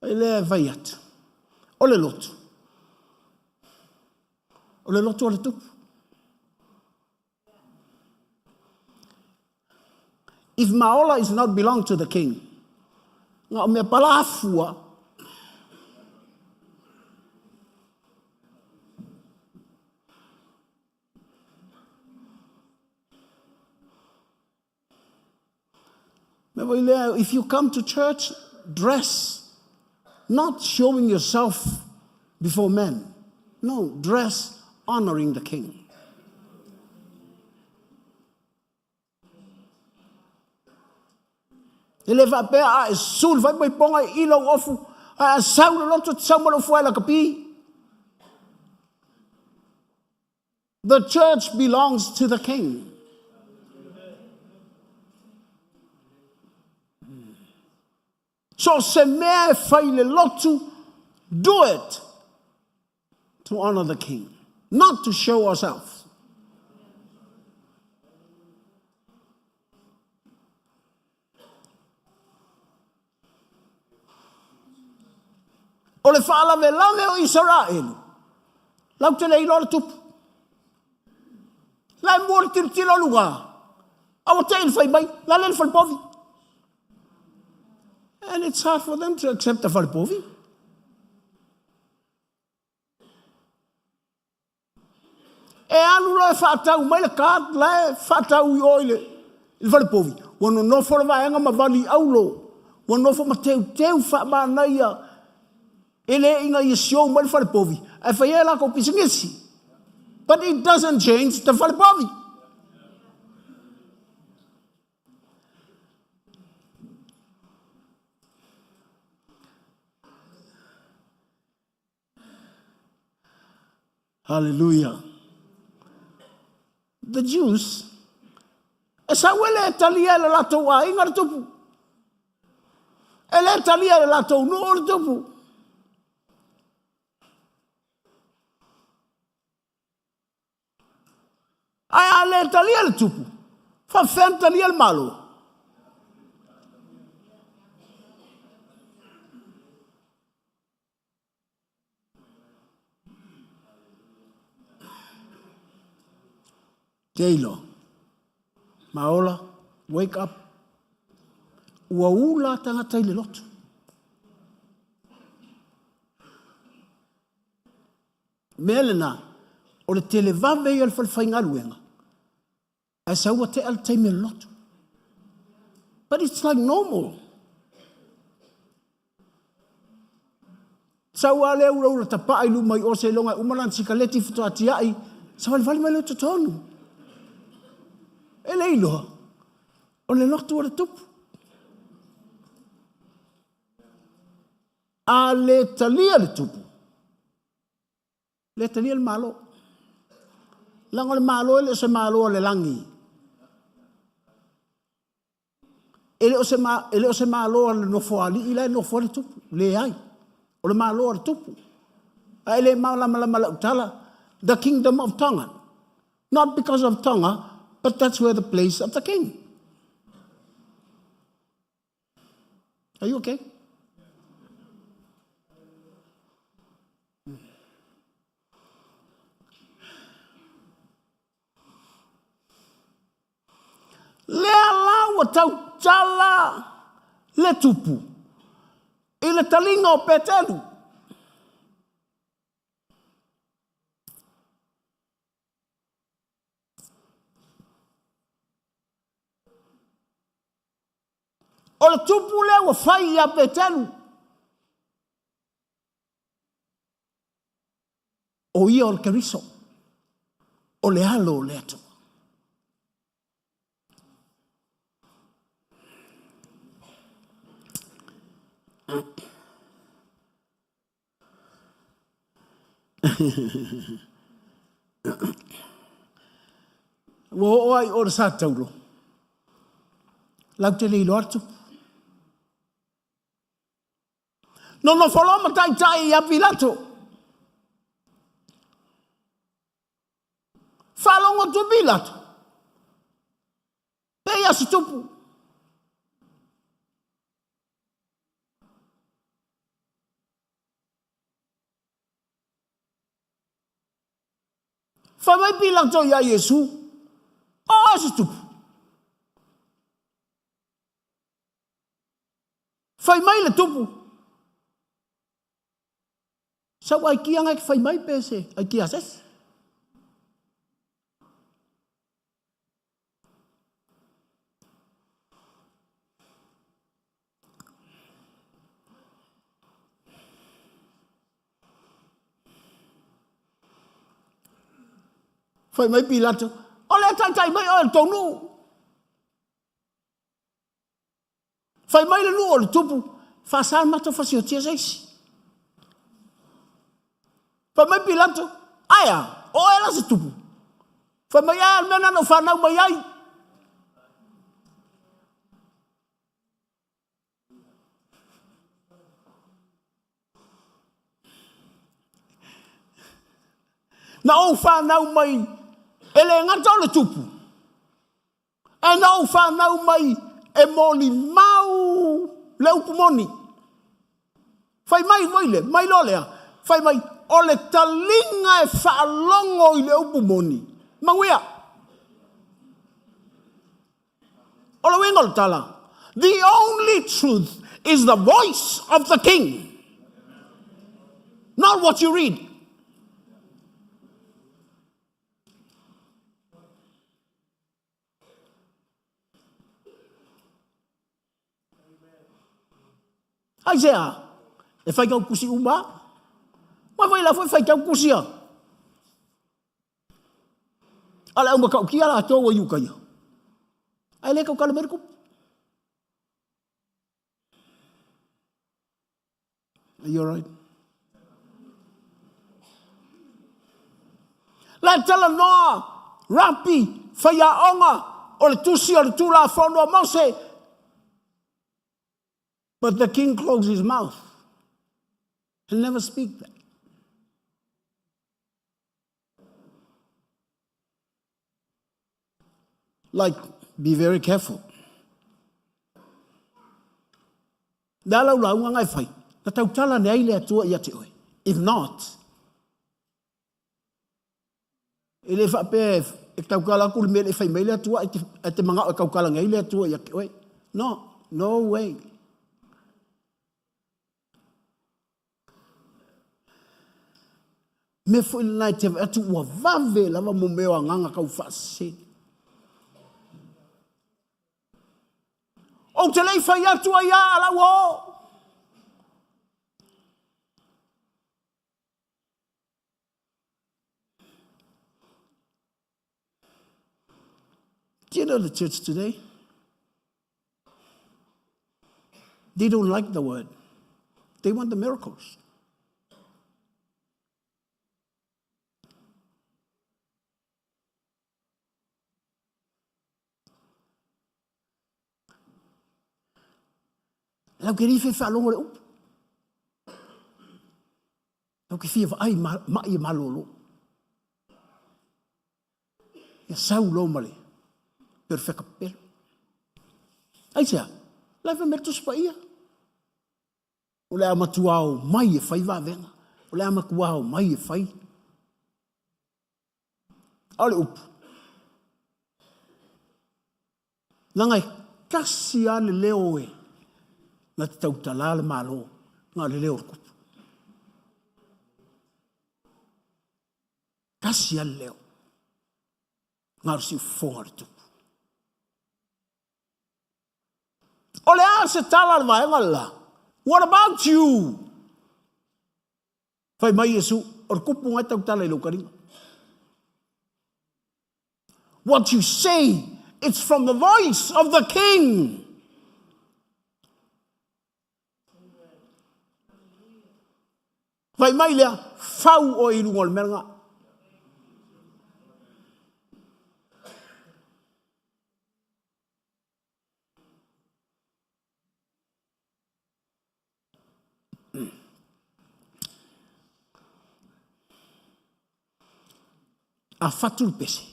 E lea e fai atu, o le lotu, o le lotu o le tupu. If Maola is not belong to the king, nga o mea pala afua, If you come to church, dress, not showing yourself before men. No, dress honoring the king. E le faapea a e susu le faaipoipoga i lou ofu, a e sau le loto, te sau ma lou fuae lakapi. The church belongs to the king. So se mea e fai le lotu, do it to honor the king, not to show ourselves. O le faalavelave o Isaraelu, lau te le iloa le tupu. La e mua le tilotilo o luga, a ua tei le fai mai, la le le falepovi. And it's hard for them to accept the falepovi. E alu loa e faatau mai le card la e faatau i o i le, i le falepovi. Ua nonofo le vaega ma vali aulo. Ua nofo ma teuteu faamanaia e le ina ia show mai le falepovi ae fai ai lakou pisinisi. But it doesn't change the falepovi. Hallelujah. The Jews, e sau e le talia e le latou aiga le tupu. E le talia e le latou nuu le tupu. Ae a le talia le tupu, faafefea ona talia le Malo? Te iloa. Maola, wake up. Ua ula tagata i le lotu. Mea lena, o le televave ia o le falefaigaluega, ae sau ua tea le taimi o le lotu. But it's like normal. Sau lava lea ulaula tapaa i luma i o seiloga e uma lana sikaleti faatoa tiai, savalivali mai lea i totonu. E le iloa, o le lotu o le tupu. A le talia le tupu, le talia le Malo. Leaga o le Malo e le o se Malo a le lagi. E le o se, e le o se Malo a le nofoalii la e nofo ai le tupu. Leai. O le Malo a le tupu. A e le malamalama lau tala, the kingdom of Tonga. Not because of Tonga, but that's where the place of the king. Are you okay? Lea la ua tautala le tupu i le taliga o Petelu. O le tupu lea ua fai ia Petelu. O ia o le Keriso, o le alo o le Atua. Ua oo ai o le sa taulo. Lau te le iloa atu. Nonofo loa ma taitai ia Pilato. Faalogo atu Pilato. Pe ia se tupu. Fai mai Pilato iā Iesu, O oe se tupu. Fai mai le tupu, Sau aikia ngai ke fai mai pe se aikia se isi. Fai mai Pilato, o le taitai mai oe le tou nuu. Fai mai le nuu o le tupu, faasa le matou fasiotia se isi. Fai mai Pilato, ae a, o oe la se tupu. Fai mai, ae a le mea lena na ou fanau mai ai. Na ou fanau mai e le gata o le tupu, ae na ou fanau mai e molimau le upu moni. Fai mai foi le, mai loa lea, fai mai, o le taliga e faalogo i le upu moni, manuia. O le uiga o le tala, the only truth is the voice of the king, not what you read. Aisea? E faitau tusi uma. Mai foi la foi faitau tusi a. A le au matautia latou a Iutaia. Ae le tautala mai le tupu. Are you all right? La e talanoa rapi faiaoga o le tusi o le Tulafono a Mose. But the king closed his mouth. He'll never speak that. Like, be very careful. Le ala ula unga ngai whai, na tautala ne ai le atua ia te oe. If not, e le whaapea e taukala aku le mea le whai mai le atua e te mangao e kaukala ngai le atua ia te oe. No, no way. Mea foi lena e te vaai atu ua vave lava mo mea o agaga kau faasese. Ou te le i fai atu ai a ala ua o. Do you know the church today? They don't like the word. They want the miracles. Lau ke riwhe whaalongo le upu. Lau ke fia vaai ma, mai e malolo. Ia sau lo ma le perfeka pelo. Ai sea, lai fa mere tusi paia. O le a matua o mai e whai wawenga. O le a matua o mai e whai. A o le upu. Langa e tasi a le leo e na te tautala le malo, nga le leo o le kupu. Tasi a le leo, nga le siufofoga o le tupu. O le a se tala le vaega le la? What about you? Fai mai Iesu, o le kupu ngai tautala i lou kaliga. What you say, it's from the voice of the king. Fai mai lea, fau oe i luga o le mea nga. A fatu le pese,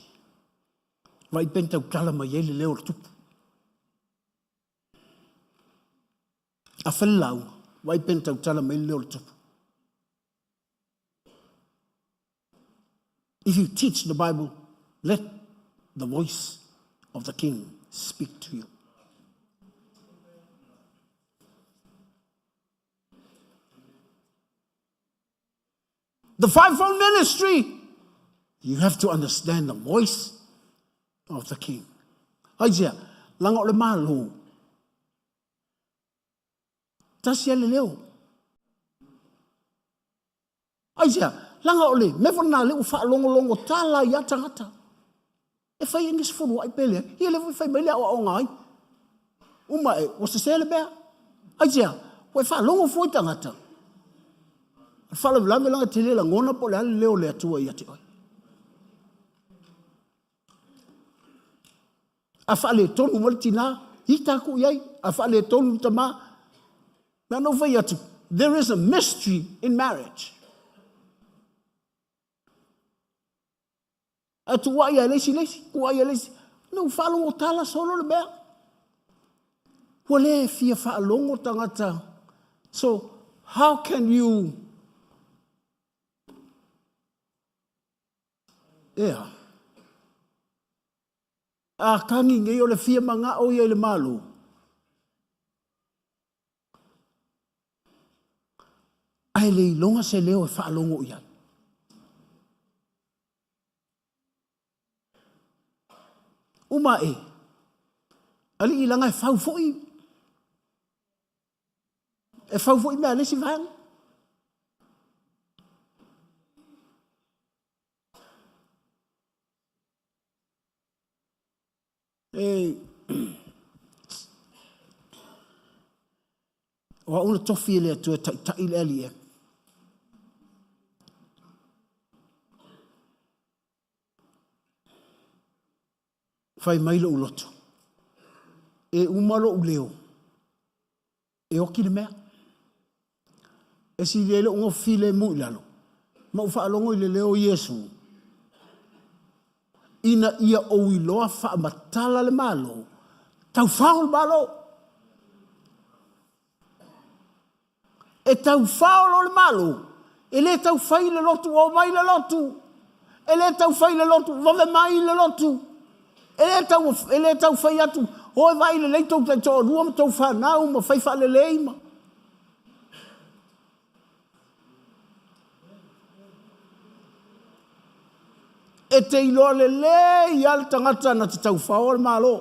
vai peni tautala mai ai le leo o le tupu. A fai le lauga, vai peni tautala mai le leo o le tupu. If you teach the Bible, let the voice of the king speak to you. The fivefold ministry, you have to understand the voice of the king. Aisea, langa o le malo. Tasi a le leo. Aisea, langa o le mea foi lena lea ua faalogologo tala ai lava tagata. E fai ai nisi fuluai pe leai. Ia lea foi fai mai le aoaoga ai. Uma e, ua sese le mea. Aisea, ua e faalogo fua i tagata. O le faalavelave langa e te le lagona po o le a le leo o le Atua ia te oe. A faaletonu mai le tina, ita aku i ai. A faaletonu le tama, na ona ou fai atu, there is a mystery in marriage. A tuuai lava e le isi le isi, tuuai lava e le isi. Na ou faalogo tala solo le mea. Ua le fia faalogo tagata. So, how can you... Ea. A kagi nei o le fia mangao ia i le Malo. Ae le iloga se leo e faalogo i ai. Uma e, alii laga e fau foi, e fau foi mea a le isi vaega. E, o au na tofi e le Atua e taitai le LEM. Fai mai lou loto, e uma lou leo, e oki le mea. E sili ai lou nofo filemu i lalo, ma ou faalogo i le leo o Iesu, ina ia ou iloa faamatala le Malo, taufao le Malo. E taufao loa le Malo, e le tau fai le lotu, omai le lotu. E le tau fai le lotu, vave mai le lotu. E le tau, e le tau fai atu, o e vaai lelei tou taitoalua ma tou fanau ma fai faalelei ma. E te iloa lelei lava le tagata na te taufaoa le Malo.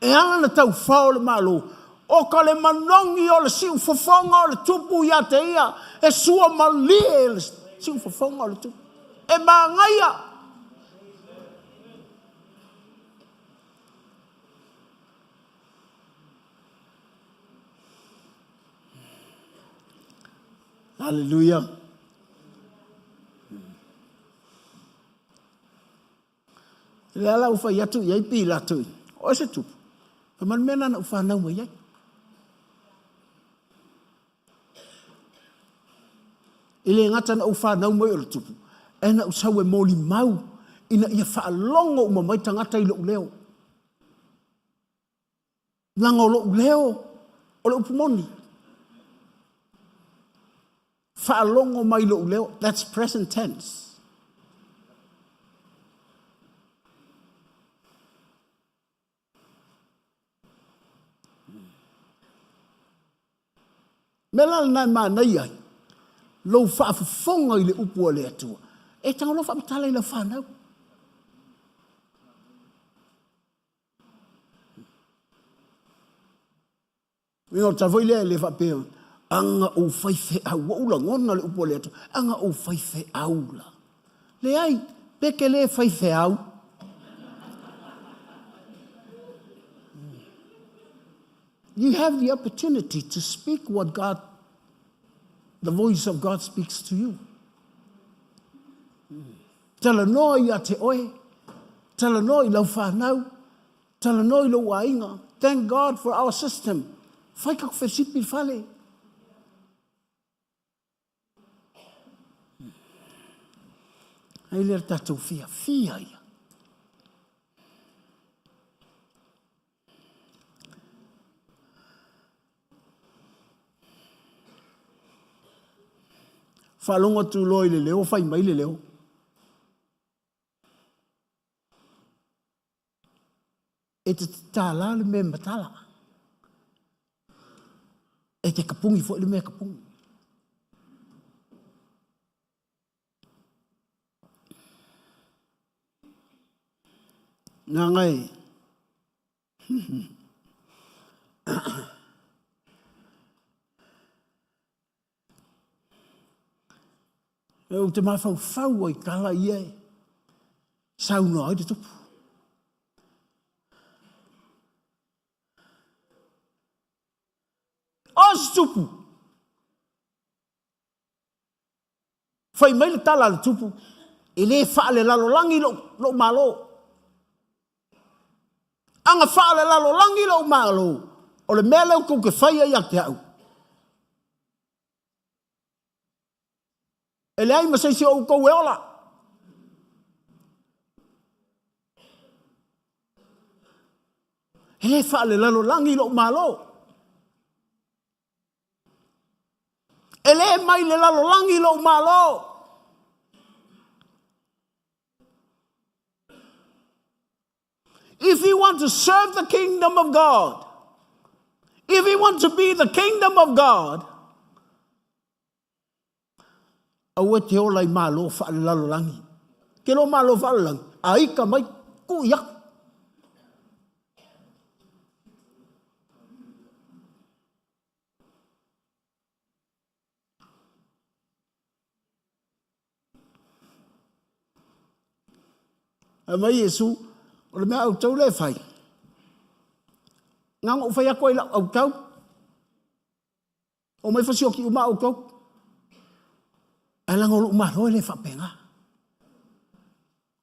E ala ona taufao le Malo, o ka le manogi o le siufofoga o le Tupu ia te ia, e suamalie le siufofoga o le Tupu. E manaia! Haleluia! O lea la ua fai atu i ai Pilato, o oe se tupu, fai mai le mea lena na ou fanau mai ai. E le gata na ou fanau mai o le tupu, ae na ou sau e molimau ina ia faalogo uma mai tagata i lou leo. Leaga o lou leo o le upu moni. Faalogo mai lou leo, that's present tense. Mea la lena e manaia ai lou faafofoga i le upu a le Atua. E tago loa faamatala i lau fanau. Uiga o le tala foi lea e le faapea, aga ou faifeau, ua ou lagona le upu a le Atua, aga ou faifeau la. Leai, pe ke le faifeau. You have the opportunity to speak what God, the voice of God speaks to you. Talanoa ia te oe, talanoa i lau whanau, talanoa i lou aiga. Thank God for our system. Fai ka fesipi fale. Ai lea le tatou fiafia ia. Faalogo atu loa i le leo, fai mai le leo. E te tatala le mea matala. E te kapugi foi le mea kapugi. Ngā ngai. E ou te mafaufau ai tala ia e saunoa ai le tupu. O se tupu! Fai mai le tala a le tupu, e le faalelalolagi lou, lou malo. Aga faalelalolagi lou malo, o le mea lea tou te faia ia te au. E leai ma se isi o outou e ola. E le faalelalolagi lou malo. E le mai le lalolagi lou malo. If you want to serve the kingdom of God, if you want to be the kingdom of God, aua te ola i malo faalelalolagi. Ke lo malo faalelalolagi, a ika mai, ku i aku. Fai mai Iesu, o le mea autou lea e fai, na ona ou fai atu ai lau autau, o mai fasioki uma outou. Ae leaga o lou Malo e le faapena.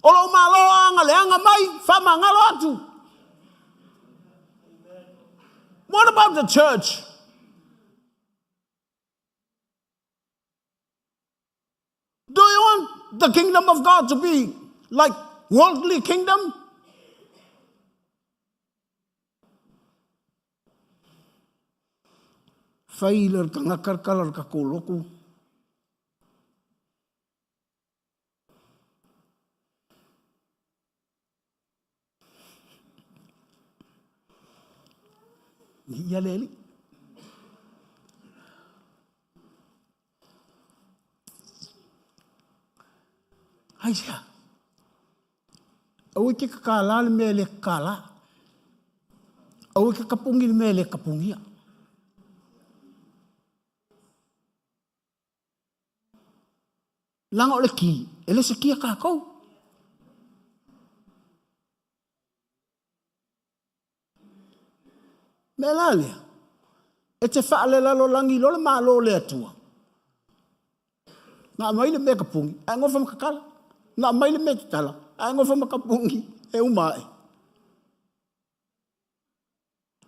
O lou Malo a aga leaga mai, faamagalo atu. What about the church? Do you want the kingdom of God to be like worldly kingdom? Fai le tagata le tala o le tatou lotu. Ia le alii. Aisea? Aua e te kakala le mea e le kakala. Aua e te kapugi le mea e le kapugia. Leaga o le ki, e le se ki a kākou. Mea la lea, e te faalelalolagi loa le Malo o le Atua, na aumai le mea kapugi, ae gofa ma tatala. Na aumai le mea tatala, ae gofa ma kapugi, e uma ae.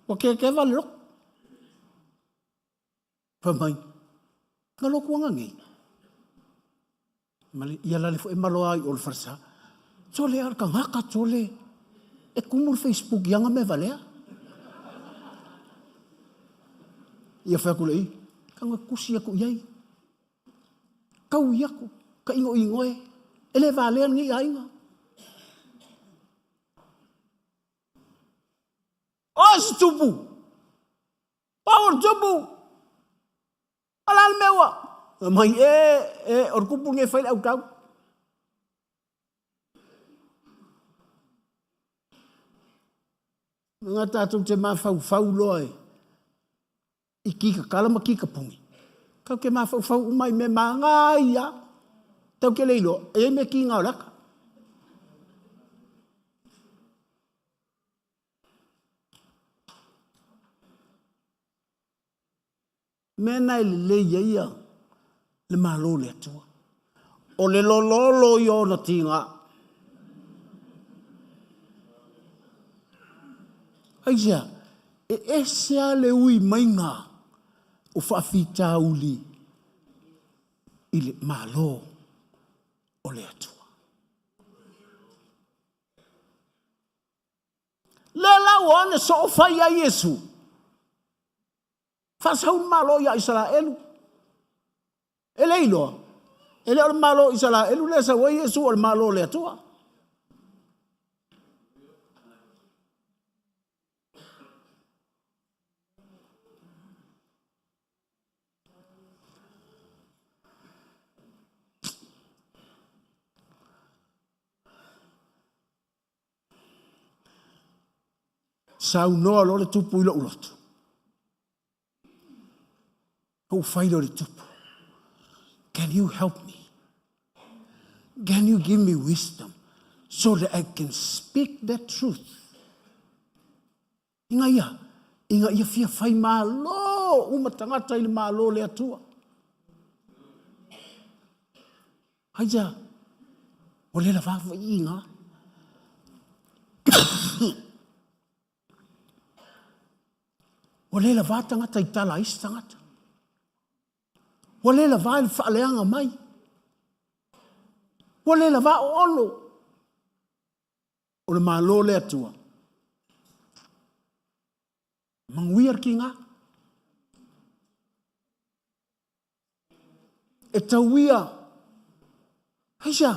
Ua kekeva le loto. Fai mai, na lotu aga nei. Ma le, ia lale foi malo ai o le falesa. Tole a le tagata tole e kumu le Facebook i aga mea valea. Ia fai atu le i, kanga kusi atu i ai. Kau i aku, ka ingo ingoe, e le valea lenei aiga. O se tupu! Pau o le tupu! O le a le mea ua? Fai mai, e, e, o le tupu lenei e fai le autau. Nga tatou te mafaufau loa e, i ki kakala ma ki kapugi. Tau ke mafaufau uma i mea manaia. Tau ke le iloa, e i ai mea ki ngā o le aka. Mea na e lelei ai ia le Malo o le Atua. O le lololo ia o ona tiga. Aisea, e ese lava le ui maiga o faafitauli i le Malo o le Atua. Lea la ua ana soo fai ai Iesu. Faasau le Malo ia Isaraelu. E le iloa, e le o le Malo o Isaraelu lea e sau ai Iesu, o le Malo o le Atua. Saunoa loa le tupu i lou loto. Ou fai lea o le tupu. Can you help me? Can you give me wisdom so that I can speak the truth? Inga ia, inga ia fia fai malo uma tagata i le Malo le Atua. Ai ia, o le lava fai inga. Ua le lava tagata i tala a isi tagata. Ua le lava i le faaleaga mai. Ua le lava o olo. O le Malo le Atua. Manuia le kiga. E tauia. Aisea?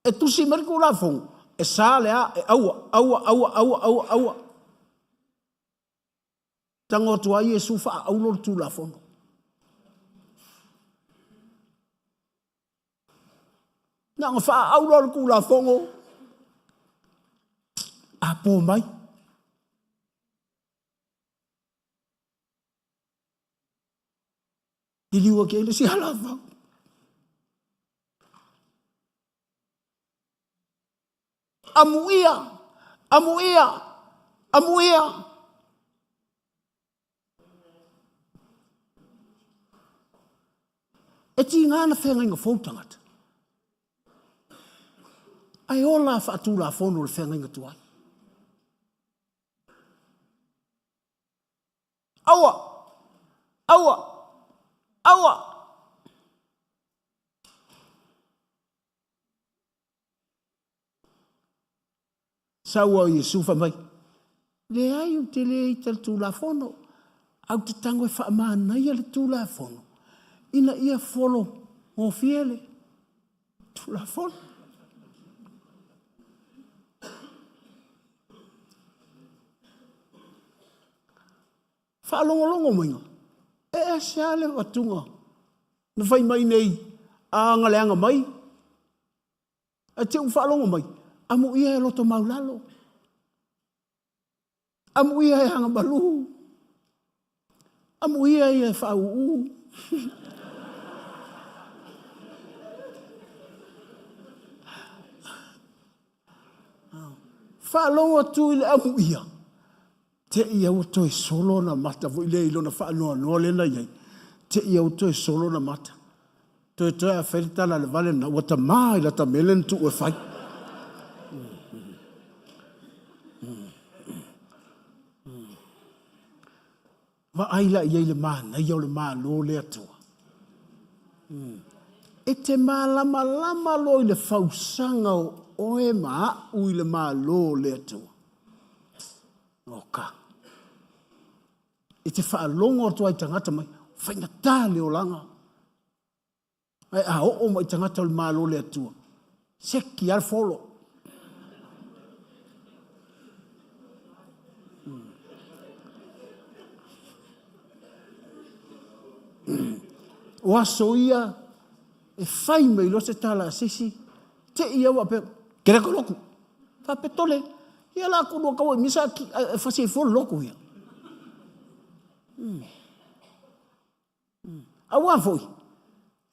E tusi mai le Tulafono, e sa le a, e aua, aua, aua, aua, aua, aua. Tago atu ai Iesu faaaulo le Tulafono. Na ona faaaulo le Tulafono, a po mai. Liliu ake ai le isi alavau. Amuia, amuia, amuia. E tiga na feagaiga fou tagata. Ae ola faatulafono le feagaiga tuai. Aua! Aua! Aua! Sau au Iesu fai mai, Leai ou te le ita i le Tulafono, ae ou te tago e faamanaia le Tulafono, ina ia folo gofie le Tulafono. Faalogologo maiga, e ese lava le avatuga na fai mai nei a aga leaga mai, Ae te i ua faalogo mai, amuia e loto maulalo, amuia e agamalu, amuia ia e faauu. Faalogo atu i le amuia, te i ua toe solo ona mata foi lea i lona faanoanoa lea na i ai, te i ua toe solo ona mata. Toe toe a fai le tala a le vale lena, ua tama i lata mele na tuu e fai. Vaai la i ai le manaia o le Malo le Atua. E te malamalama loa i le fausaga o oe ma a'u i le Malo o le Atua. Oka. E te faalogo atu ai tagata mai, faigata le olaga. Ae a oo mai tagata o le Malo o le Atua, seki lava le folo. O aso ia e fai mai loa se tala a se isi, te i au faapea, Kereko loku. Faapea tole, ia la ku lua kaua i misa ki e fasi ai fua le loku ia. Aua foi,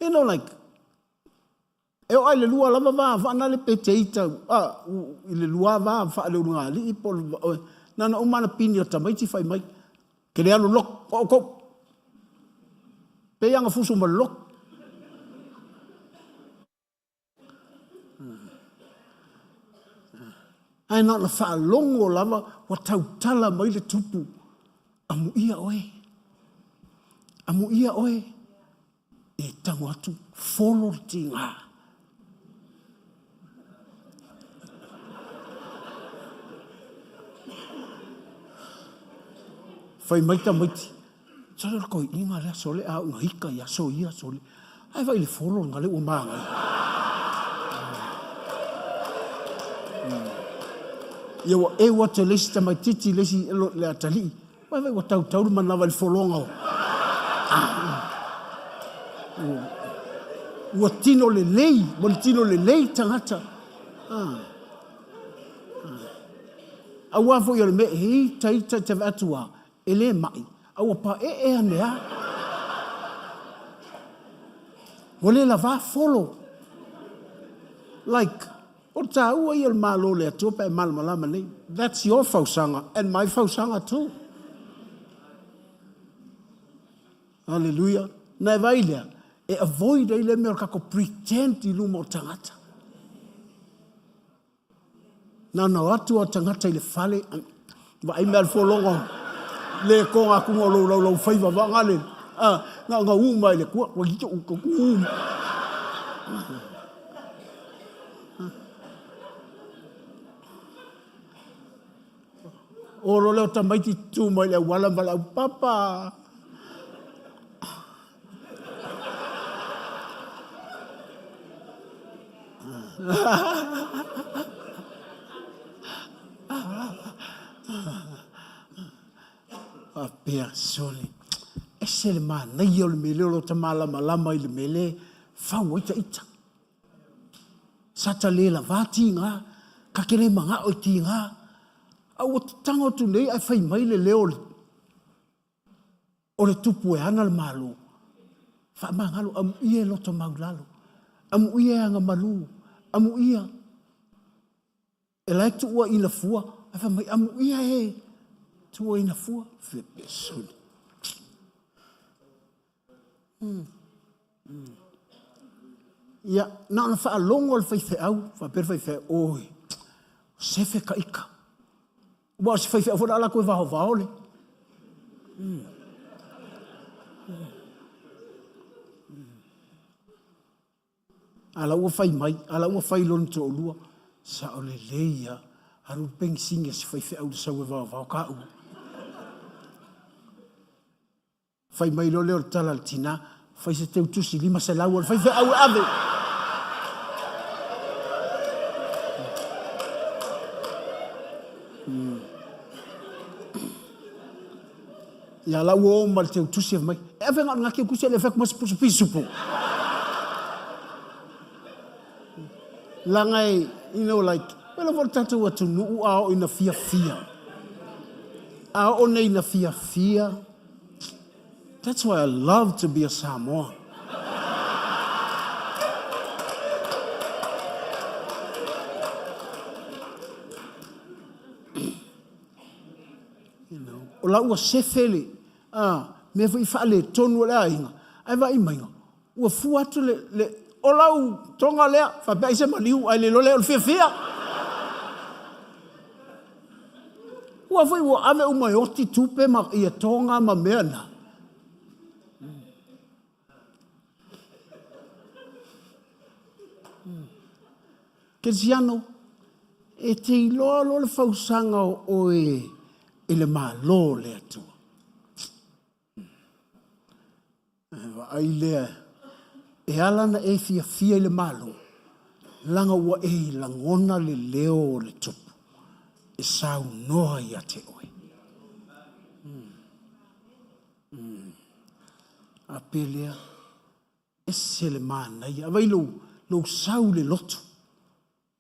you know like, e oo lava i le lua lava va faanale pe te ita i le lua va faaleulugalii po o le, na ona uma lava ona pini o tamaiti fai mai, ke le alu loku, o outou. Pei lava ona fusu ma le loku. Ae na ona faalogo lava ua tautala mai le tupu, amuia oe, amuia oe, e tago atu folo le tiga. Fai mai tamaiti, Sole o le toeaina lea sole a oo ina ita i aso ia sole. Ae vaai i le folo lena lea ua manaia. Ia ua eu atu e le isi tamaititi le isi le atalii. Vaai vaai ua tautau le manava i le fologa o. Ua tino lelei, ua tino lelei tagata. Aua foi o le mea e ita ita te vaai atu a, E le maʻi, a ua paee ane a. Ua le lavā folo. Like, o le taua ia o le Malo o le Atua pe a e malamalama nei. That's your fausaga and my fausaga too. Hallelujah. Na e vaai lea, e avoid ai le mea o le tatou pretend i luma o tagata. Na ona o atu lava o tagata i le fale, vaai mea le fologa, le toga atu o lou laulau faiva vaga le, na ona u mai le tua, ua ito u u. O lo leo tamaiti tu mai le auala ma le au papa. Faapea, sole, ese le manaia o le mea lea o lo ta malamalama i le mea lea e fau ai ta ita. Sa ta le lavā tiga, ta te le manao i tiga, a ua tago atu nei ae fai mai le leo o le O le tupu e ana le Malo, faamagalo, amuia e loto maulalo, amuia e agamalu, amuia e la e tuua ina fua, ae fai mai, amuia e tuua ina fua. Fepesuli. Ia, na ona faalogo le faifeau, faapea le faifeau, oi, sefe ka ika. Ua o se faifeau foi la latou e vaovao le. A la ua fai mai, a la ua fai lona toalua, sao lelei lava, alu le penisini a si faifeau i le sau e vaovao taua. Fai mai loa lea o le tala a le tina, fai se teutusi 500 a le faifeau e ave. Ia la ua o ma le teutusi fai mai, e ave na o le teutusi e le fai atu ma se pusa pisupo. Leaga e, you know like, pei lava o le tatou atunuu a oo ina fiafia, a oo nei ina fiafia, that's why I love to be a Samoan. You know, o la ua sefe le mea foi faaletonu o le aiga, ae vaai mai, ua fua atu le, le o lau toga lea, faapea ai se maliu, ae le iloa lea o le fiafia. Ua foi ua ave uma e oti tupe ma ia toga ma mea na. Kerisiano, e te iloa loa le fausaga o oe i le Malo o le Atua. Vaai lea, e ala ona e fiafia i le Malo, leaga ua e lagona le leo o le Tupu e saunoa ia te oe. A pelea, ese le manaia. Avai lou, lou sau i le lotu.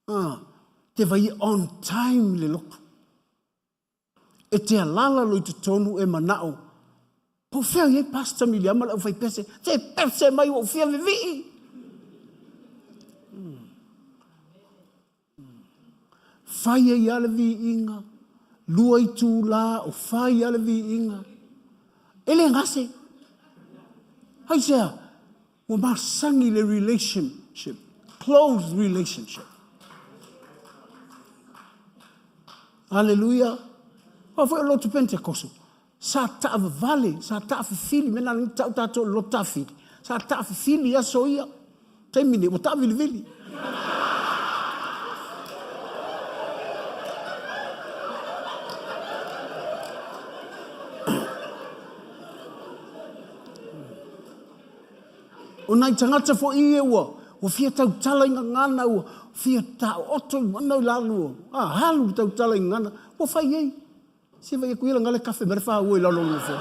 Ah, te vai on time le lotu. E te alala lo i totonu e manao, po fea i ai Pastor Miliama le aufaipese, te pese mai ua ou fia vivii. Fai ai lava le viiga, 2 itula o fai lava le viiga. E le gase. Aisea? Ua masani le relationship, close relationship. Aleluia. Aua foi o le lotu Pentekoso, sa taavavale, sa taafifili, mea na tau tatou o le lotu taafili, sa taafifili aso ia. Taimi nei, ua taavilivili. O nai tagata foi ia ua, ua fia tautala i gagana, ua fia taooto i mana i lalo, a alu le tautala i gagana, ua fai ai. Se vai aku ia la ngale kafe mere wha ua i lalo o fo.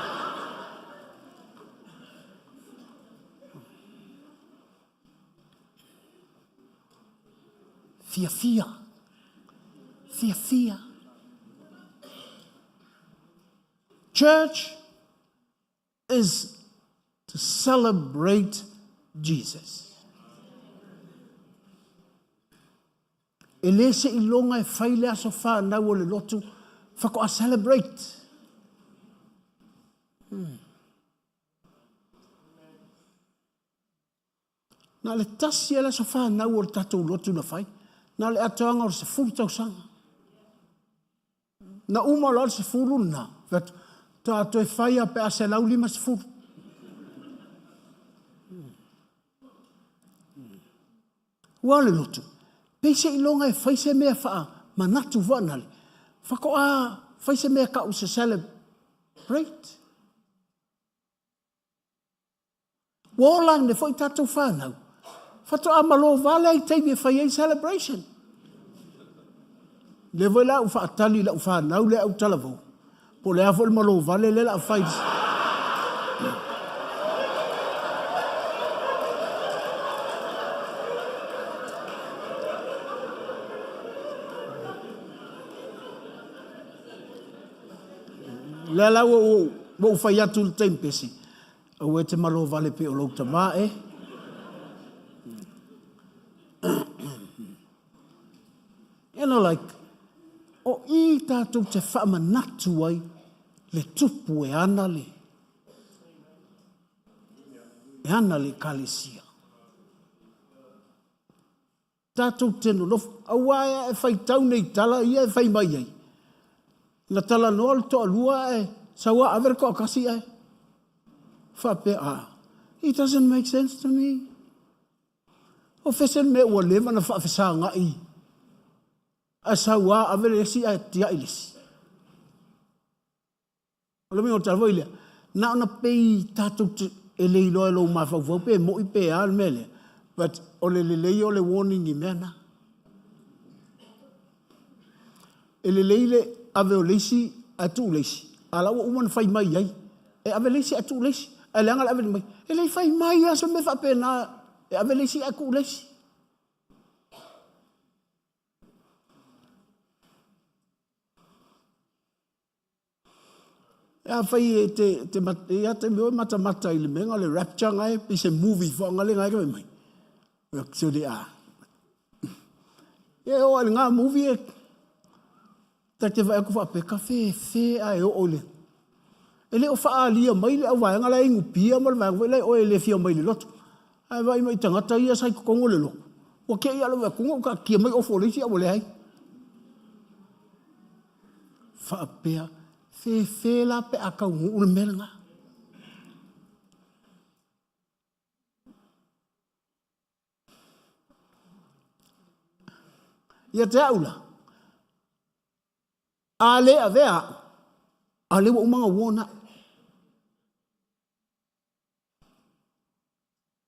Fia fia. Fia fia. Church is to celebrate Jesus. E le se iloga e fai le aso whanau o le lotu, whakoa celebrate. Na o le tasi lava le aso fanau o le tatou lotu na fai. Na o le atoaga o le 10 tausaga. Na uma loa le 10 lena, fai atu, ta toe fai lava pe a 150. Ua le lotu, pei seiloga e fai se mea faamanatu faanale, faatoa fai se mea tau se celebrate. Ua ola ane foi tatou fanau, faatoa malo vale ai taimi e fai ai celebration. Lea foi la ua faatali i lau fanau lea au talavou, po o le a foi le malo vale lea o le a fai. Lea la ua ou fai atu i le taimi pesi, Aua e te malo vale pei o lou tama e. You know like, o i tatou te faamanatu ai le tupu e ana le, e ana le Ekalesia. Tatou te nonofo, aua e a e faitau nei tala ia e fai mai ai, na talanoa le toalua ae sau a ave le toatasi ae faapea, ah, it doesn't make sense to me. O fea se mea ua leva na faafesagai ae sau a ave le isi ae tiai le isi. O le uiga o le tala foi lea, na ona pei tatou te, e le iloa e lou mafaufau pe moi pe a le mea lea, but o le lelei o le warning i mea na. E lelei le ave o le isi ae tuu le isi, a o la ua uma ona fai mai i ai, e ave le isi ae tuu le isi. Ae leaga le ave mai, e le i fai mai lava se mea faapena, e ave le isi ae tuu le isi. Afai e te, te, e ia te mea matamata i le mea o le rapture ngai, pe se movie fo ngale ngai ka mai. Actually a. E o ale ngā movie e ta te vai aku whape ka fe fe a e o le. E le o whaalia mai le au vaenga la ingu pia ma le vaenga foi la o e le fia mai le lotu. Ae vaai mai tagata ia sa i totonu o le lotu. Ua te i alo atu u ka kia mai ofo le isi a ua leai. Faapea, fefe la pe a taunuu le mea lena. Ia te au la, a le avea au, a lea ua uma ona warn au.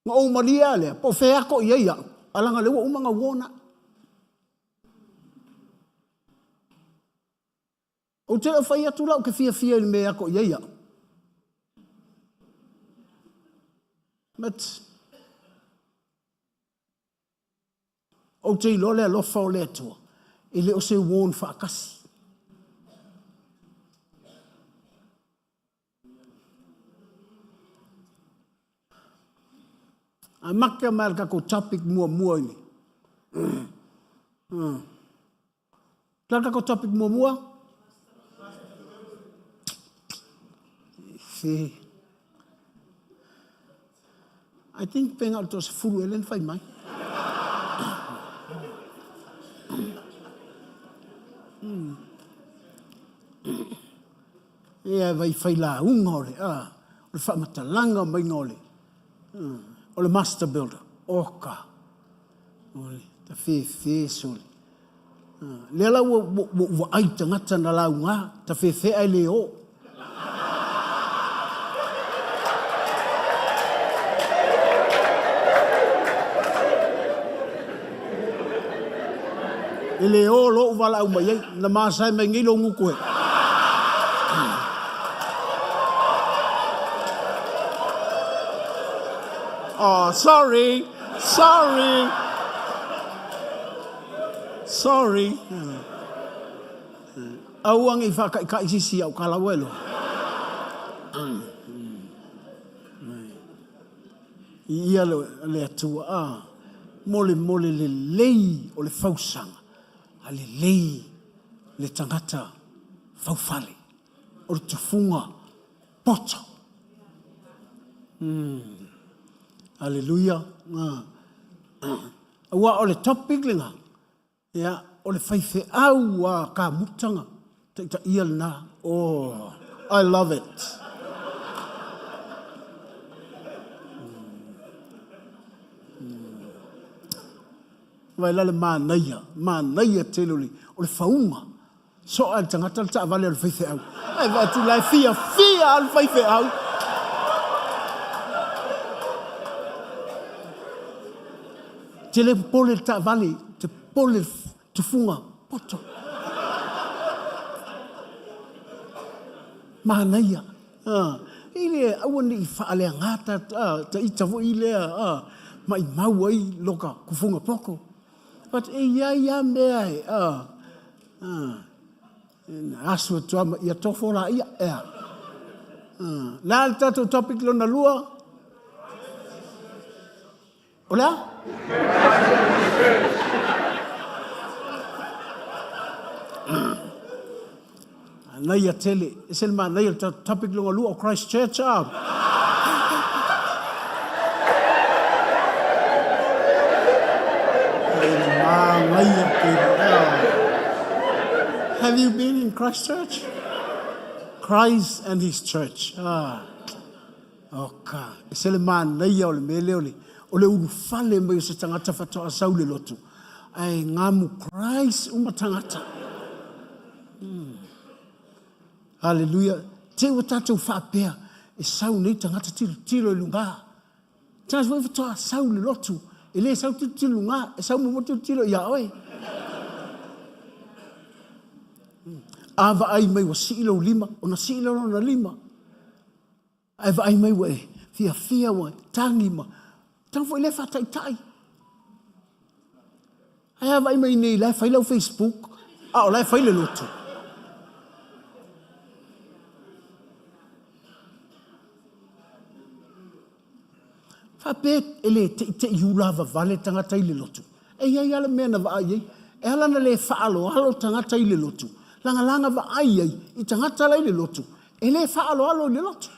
Na ou malie lava lea, po o fea ato i ai au, ae leaga o lea ua uma ona warn au. Ou te le o fai atu la ou te fiafia i le mea e ato i ai au. But, ou te iloa le alofa o le Atua, e le o se warn faatasi. Amata mai le tatou topic muamua i le. Le tatou topic muamua? Se. I think pe na o le toasefulu ea lea na fai mai. Ia vai fai lauga o le, o le faamatalaga maiga o le, o le master builder. Oka! O le tafefe sole. Lea la ua ou vaai i tagata na lauga, tafefe ae le o. E le o lou valaau mai ai, na masae mai nei lou gutu e. Oh, sorry, sorry, sorry. Aua ne i whakaikai sisi au ka lawe lo. I ia le Atua, a, molemole lelei o le fausaga, a lelei le tagata faufale, o le tufuga poto. Aleluia. Aua o le topic lena, ia, o le faifeau a kamutaga, taitaia lena. Oh, I love it. Vaai la le manaia, manaia tele o le, o le fauga. Soa e le tagata le taavale a le faifeau. Ae vaai atu la e fiafia lava le faifeau. Te le popole le taavale, te popole le tufuga poto. Manaia. I le aua ne i faaleaga ta ita foi lea maimau ai loka tufuga poto. But e i ai lava mea e, asu atu lava ma ia tofo laia, ea. O le a le tatou topic lona lua? O le a? Manaia tele. Ese le manaia o le tatou topic lona lua o Christchurch a. E Manaia tele. Have you been in Christchurch? Christ and his church. Ah. Oka, e se le manaia o le mea lea o le, o le ulufale mai o se tagata faatoa sau i le lotu, ae ngamu Christ uma tagata. Haleluia. Te ua tatou faapea, e sau nei tagata tilotilo i luga. Tagata foi faatoa sau i le lotu, e le sau tilotilo i luga, e sau muamua tilotilo ia oe. A vaai mai ua sii lou lima, ona sii lea o lona lima. Ae vaai mai ua e fiafia ua tagi ma tagi foi lea faataitai. Ae a vaai mai nei la e fai lau Facebook a o la e fai le lotu. Faapea e le teitei ula vavale tagata i le lotu. E i ai lava le mea na vaai ai. E ala ona le faaaloalo tagata i le lotu, lagalaga vaai ai i tagata la i le lotu, e le faaaloalo i le lotu.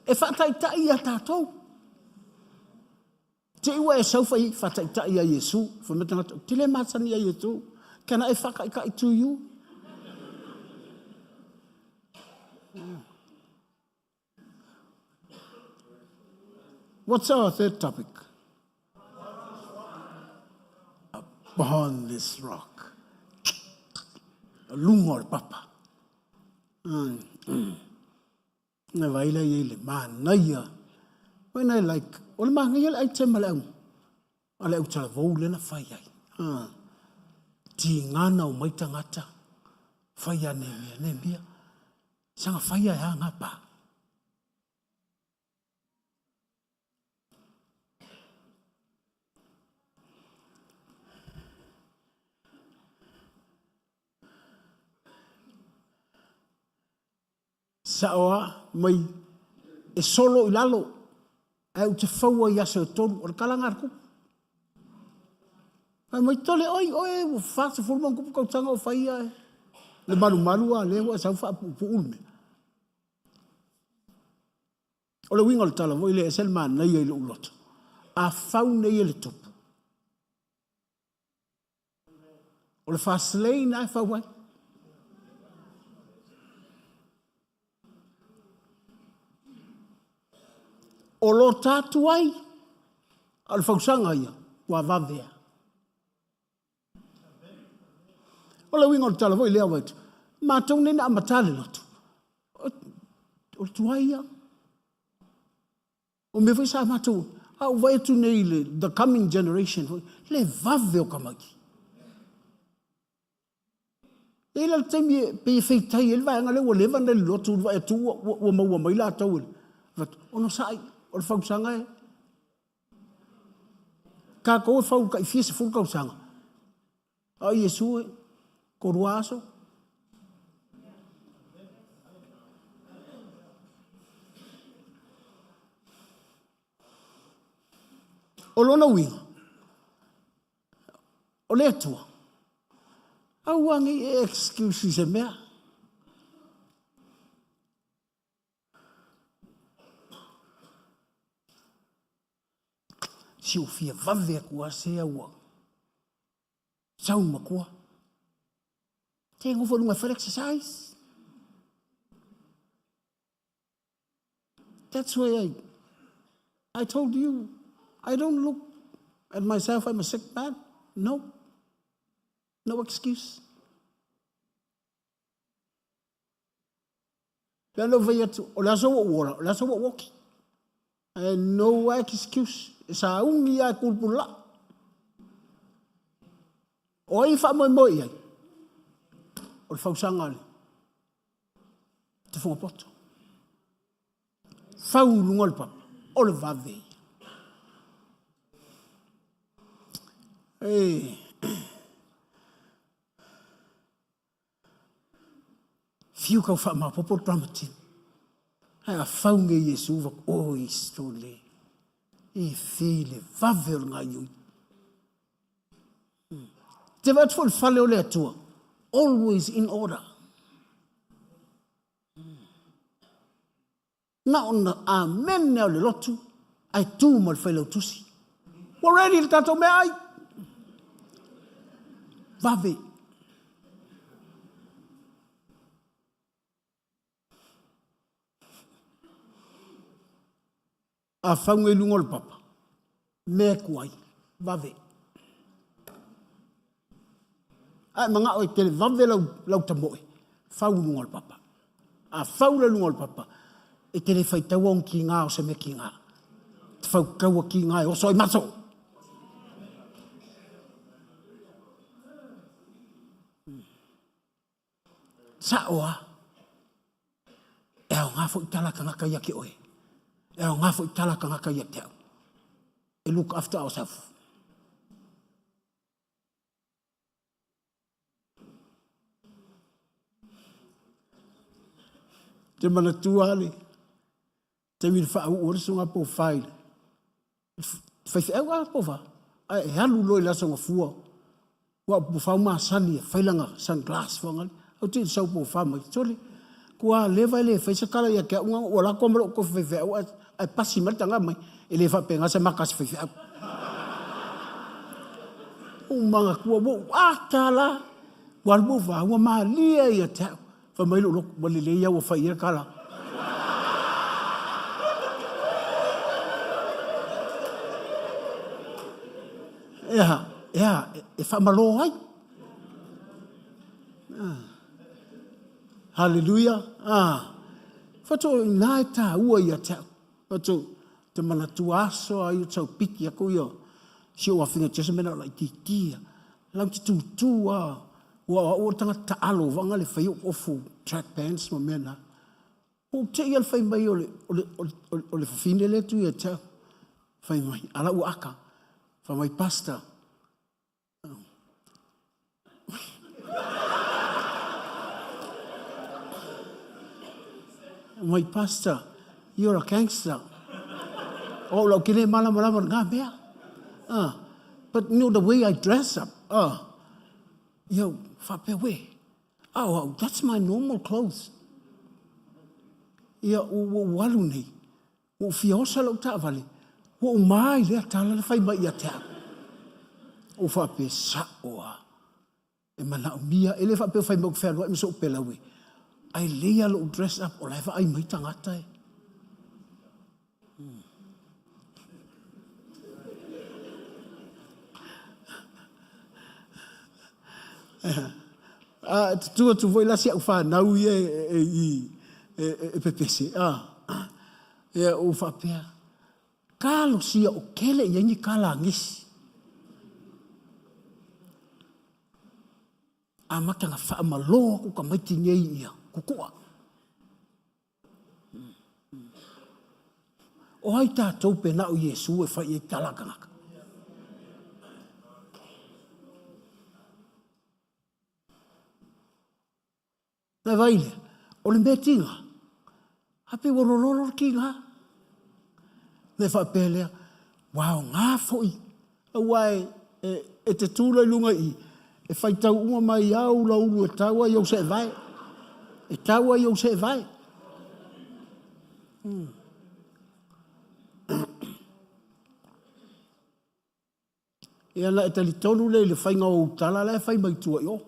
E faataitai ia tatou. Te i ua e sau fai faataitai ia Iesu, fai mai tagata, ou te le masani ia Iesu. Can I faataitai to you? What's our third topic? Upon this rock. Lunga o le papa. Na vai la i le manaia. When I like, o le manaia le item a le au, a le au talavou lea na fai ai. Tigana o mai tagata, fai a Nehemia, Nehemia, saga fai a e a ngā pā. Sao a mai e solo i lalo ae ou te faua i aso e tolu o le kalaga a le kupu. Fai mai tole oi oe ua 40 ma kupu tausaga o fai ia le malumalu a lea ua e sau faapuupuu le mea. O le uiga o le tala foi lea e ese le manaia i lou loto. A fau nei e le tupu, o le fast lane lava e fau ai. O lo tatu ai, a o le fausaga ia, ua vave lava. O le uiga o le tala foi lea ua atu, matou nei na amata le lotu, o le tuai ia. O mea foi sa matou, a ou vaai atu nei i le the coming generation foi, le vave o tamaiti. E i ai la le taimi e pei e feitai ai le vaega lea ua leva ona i le lotu, vaai atu ua maua mai latou e onosai, o le fausaga e tatou e fau tai fia sefulu tausaga, a o Iesu e tolua aso. O lona uiga, o le Atua, aua nei e excuse i se mea. Si ou fia vave atu lava sea ua sau matua. Te nofo i luga e fai le exercise. That's why I told you, I don't look at myself, I'm a sick man. No. No excuse. Lea na ou fai atu, o le aso ua ou ola, o le aso ua ou oki. And no excuse. E sauni lava e pulupululaa. O ai e faamoemoe i ai? O le fausaga a le tufuga poto. Fau i luga o le papa, o le vave ia. E, Fiu kau faamaopoopo le drama team. Ae a fau nei Iesu va oi stole. E fe le vave o le gaioi. Te vaai atu foi le fale o le Atua, always in order. Na ona amene o le lotu, ae tu ma le failautusi. Ua ready le tatou meaai. Vave. A fauga i luga o le papa, mea e kuai, vave. A e manao e televave lau, lau tamoe, fau i luga o le papa. A fau le luga o le papa, e te le faitaua ona kiga o se mea kiga. Te fautaua kiga e oso ai maso. Sa'o a. E aoga foi tala a tagata ia te oe. E aoga foi tala a tagata ia te au. E look after ourselves. Te manatua le taimi na faauu ai le susuga Pofa i le faifeau a Pofa, ae e alu loa i le Aso Gafua, ua Pofa ua masani e fai lana sunglass foi lea. Ou te sau Pofa mai, sole, ua leva e le fai se tala ia te au, ua alu atu lava ma lou tofi faifeau ae pasi mai le taga mai, e le faapena se maka a se faifeau. Ua ou manatua, ua ou ata la, ua alu Pofa, ua malie ia te au. Fai mai lou loto, ua lelei lava ua fai i ai le tala. E a, e a, e faamalo ai. Ah. Haleluia. Ah. Fato ina e tāua ia te au. Fato te manatua aso a i tau piki aku ia si o afina te se mena o lai titia. Lau te tūtū a Ua o au o le tagata taalo vaga le fai o ofu track pants ma mea na. Ua ou te i a le fai mai o le, o le, o le, o le fafine lea tu ia te au. Fai mai, ala ua aka. Fai mai, pastor. Mai, pastor, you're a gangster. O lau ke le malamalama ngā mea. But you know the way I dress up. Ia ou faapea, Wē, a o au, that's my normal clothes. Ia, ua ou alu nei, ua ou fia osa lau taavale, ua ou ma i lea tala na fai mai ia te au. Ou faapea, Sa'o a, e manaomia, e le faapea o fai mai ou te fealuai ma so'u pelaue, ae lelei lava lou dress up o la e vaai mai tagata e. A tutū atu foi la si au whanau ia e, e, e, e pepese. A, ia ou faapea, talosia o kele i ai ni kalagisi. Amata na whaamalo aku tamaiti nei ia, kukua. O ai tātou pe na o Iesu e whai ai tala kanaka? Nai vai lea, o le mea tinga, a pe ua lololo le kinga. Nai whaapea lea, ua aoga foi, aua e, e, e te tū lai lunga i, e whaitau uma mai au la ulu e tau ai au se vae. E tau ai au se vae. Ia na e talitonu lea i le faiga o ou tala la e fai mai tua i o.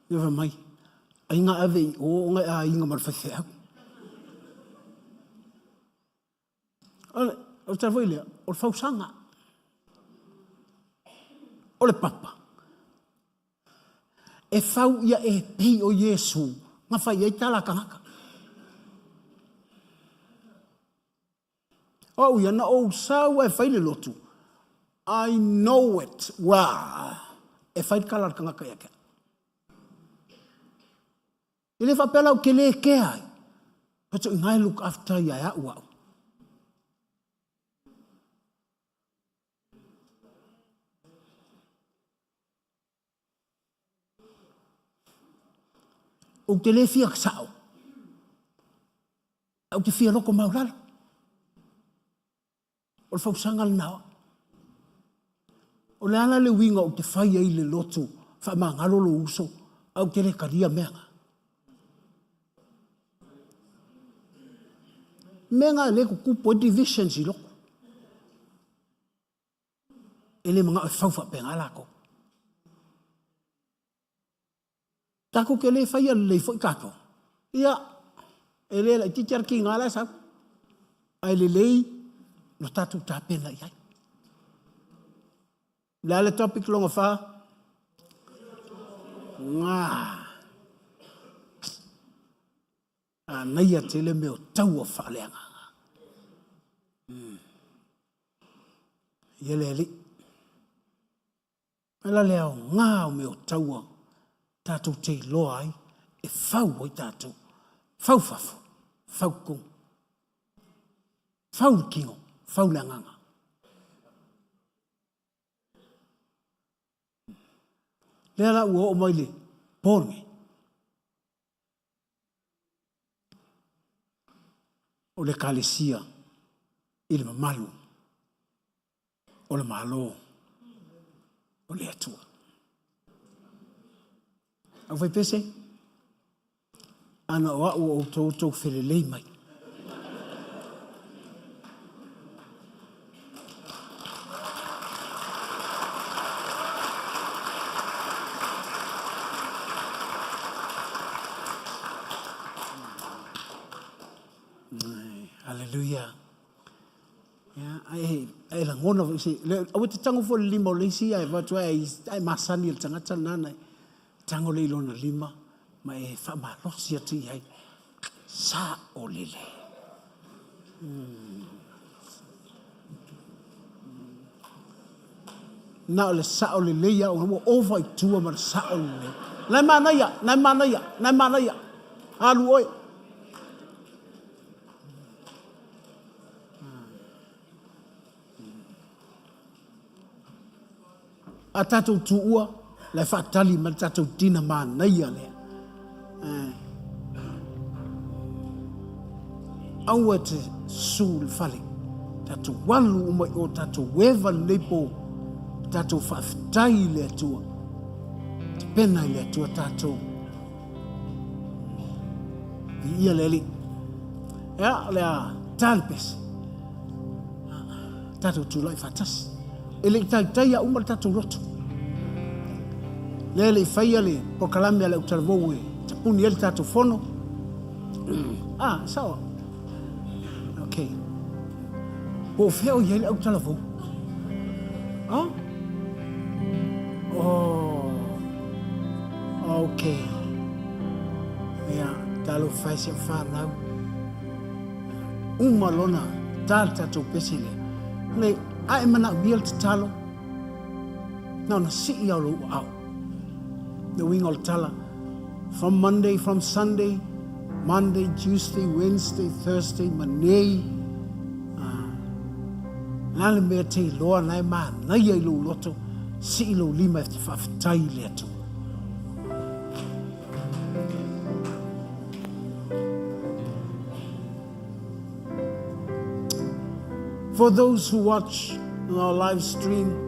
Ia fai mai, ai ngā ave i o ona e aiga ma le faifeau. O le, o le tala foi lea, o le fausaga. O le papa. E fau ia e pei o Iesu, na fai ai tala a tagata. O au ia, na ou sau e fai le lotu. I know it well. E fai le tala a le tagata ia te au. E le faapea la ou te le kea ai. But so inā e look after ia e au au. Ou te le fia sa'o, ae ou te fia loko maulalo. O le fausaga lena o au. O le a la le uiga ou te fai ai i le lotu faamagalo lou uso, ae ou te le talia mea na? Mea na e le tutupu ai divisions i loko. E le manao e fau faapena latou. Tatou te le faia lelei foi tatou, ia, e le laitiiti lava le tiga la e sau, ae lelei lo tatou tapena i ai. O le a le topic lona fa? Ga. Manaia tele mea o taua faaleagaga. Ia le Alii. O le a le aoga o mea o taua tatou te iloa ai e fau ai tatou, fau fafo, fau totonu, fau le tino, fau le agaga. Lea la ua oo mai le po lenei. O le Ekalesia i le mamalu o le Malo o le Atua. Aufaipese, ana o au o outou, outou felelei mai. Hallelujah. Ia, ae, ae lagona foi se, aua te tago fua i le lima o le isi ae avatu ae, ae masani e le tagata lena ona e tago lea i lona lima ma e faamalosi atu i ai. Sao lelei. Na o le sao lelei lava, ua ova i tua ma le sao lelei. Na e manaia, na e manaia, na e manaia. Alu oe. A tatou tuua, la e faatali mai le tatou dina manaia lea. Eh. Aua e te su le fale. Tatou alu uma i o tatou eva lenei po. Tatou faafetai i le Atua. Tapena i le Atua tatou. Viia le Alii. Ia, o le a ta le pese. Tatou tulai faatasi. E le i taitai a uma le tatou lotu. Lea e le i faia le polokalame a le autalavou e tapuni ai le tatou fono. Ah, sao. Okay. Po o fea o i ai le autalavou? Oh? Oh. Okay. Ia, talofa e si au whanau. Uma lona tā le tatou pese lea. Le, a e manaomia le tatalo, na ona sii au lou aao. Le uiga o le tala, from Monday, from Sunday, Monday, Tuesday, Wednesday, Thursday, ma nei, la le mea te iloa na e manaia i lou loto, sii lou lima e te faafetai i le Atua. For those who watch on our live stream,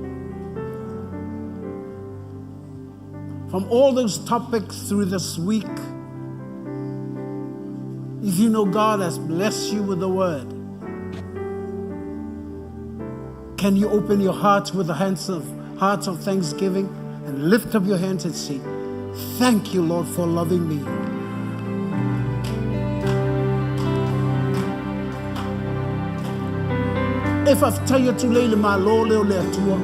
from all those topics through this week, if you know God has blessed you with the word, can you open your heart with the hands of hearts of thanksgiving and lift up your hands and say, Thank you, Lord, for loving me. E faafetai atu lea i le Malo lea o le Atua.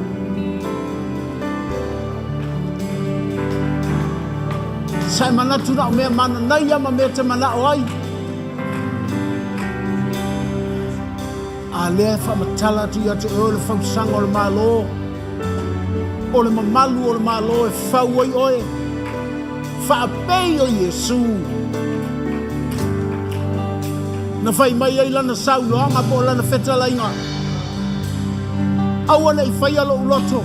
Sa e manatu na o mea mananaia ma mea te manao ai. A lea e faamatala atu ia te oe le fausaga o le Malo, o le mamalu o le Malo e fau ai oe, faapei o Iesu. Na fai mai ai lana saunoaga po o lana fetalaiga, Aua ne i faia lou loto,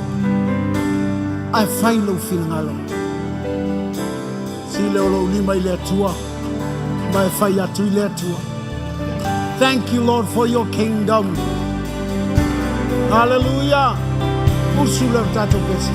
ae fai lou finagalo. Sile o lou lima i le Atua, ma e fai atu i le Atua. Thank you, Lord, for your kingdom. Hallelujah. Usu le o tatou pese.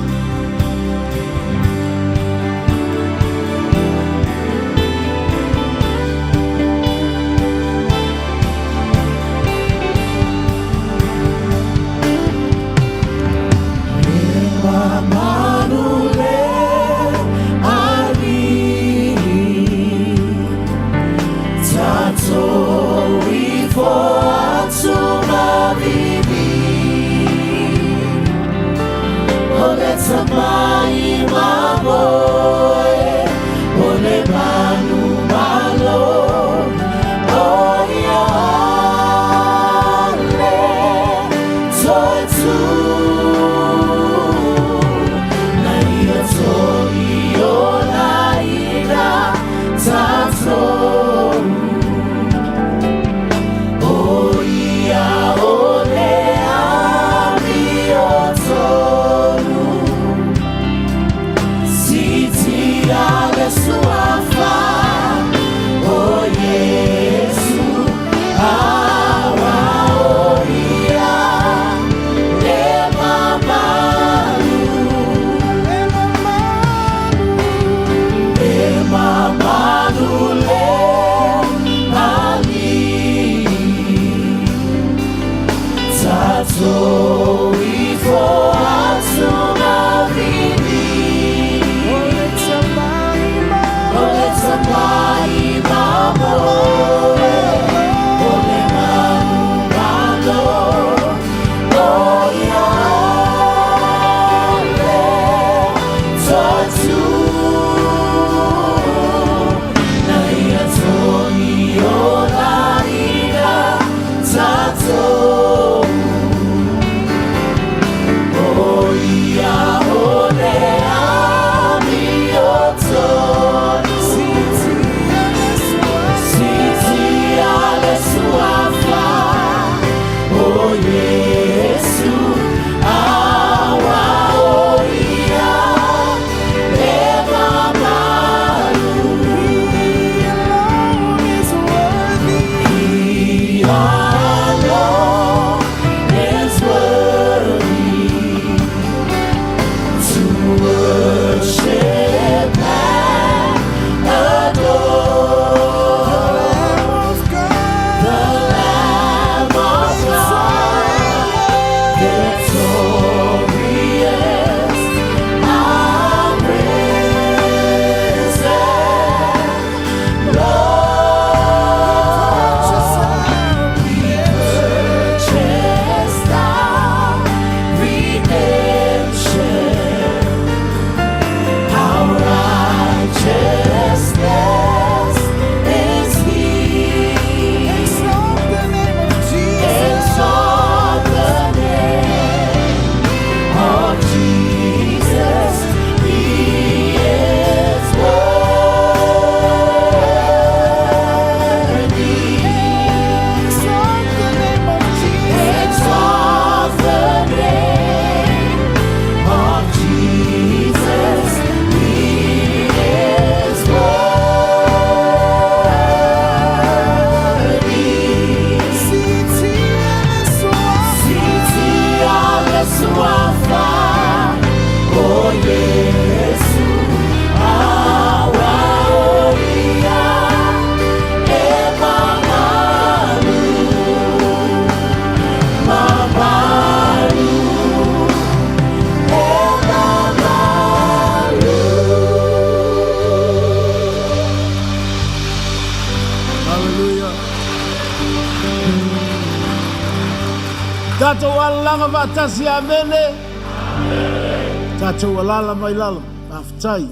Tatou alalaga faatasi, amene. Tatou alala mai lalo. Faafetai.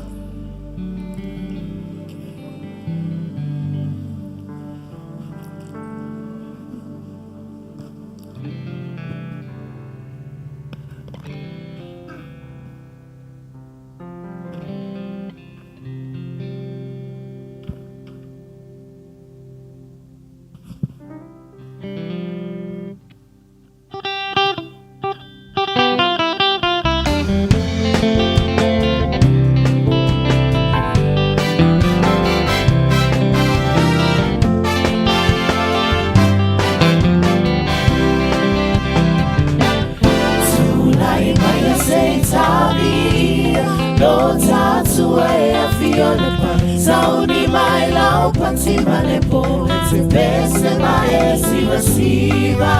Tulai mai e se tavi Lo tatua e afio le pa Sauni mai lau pati malepo E te pese mai e siva siva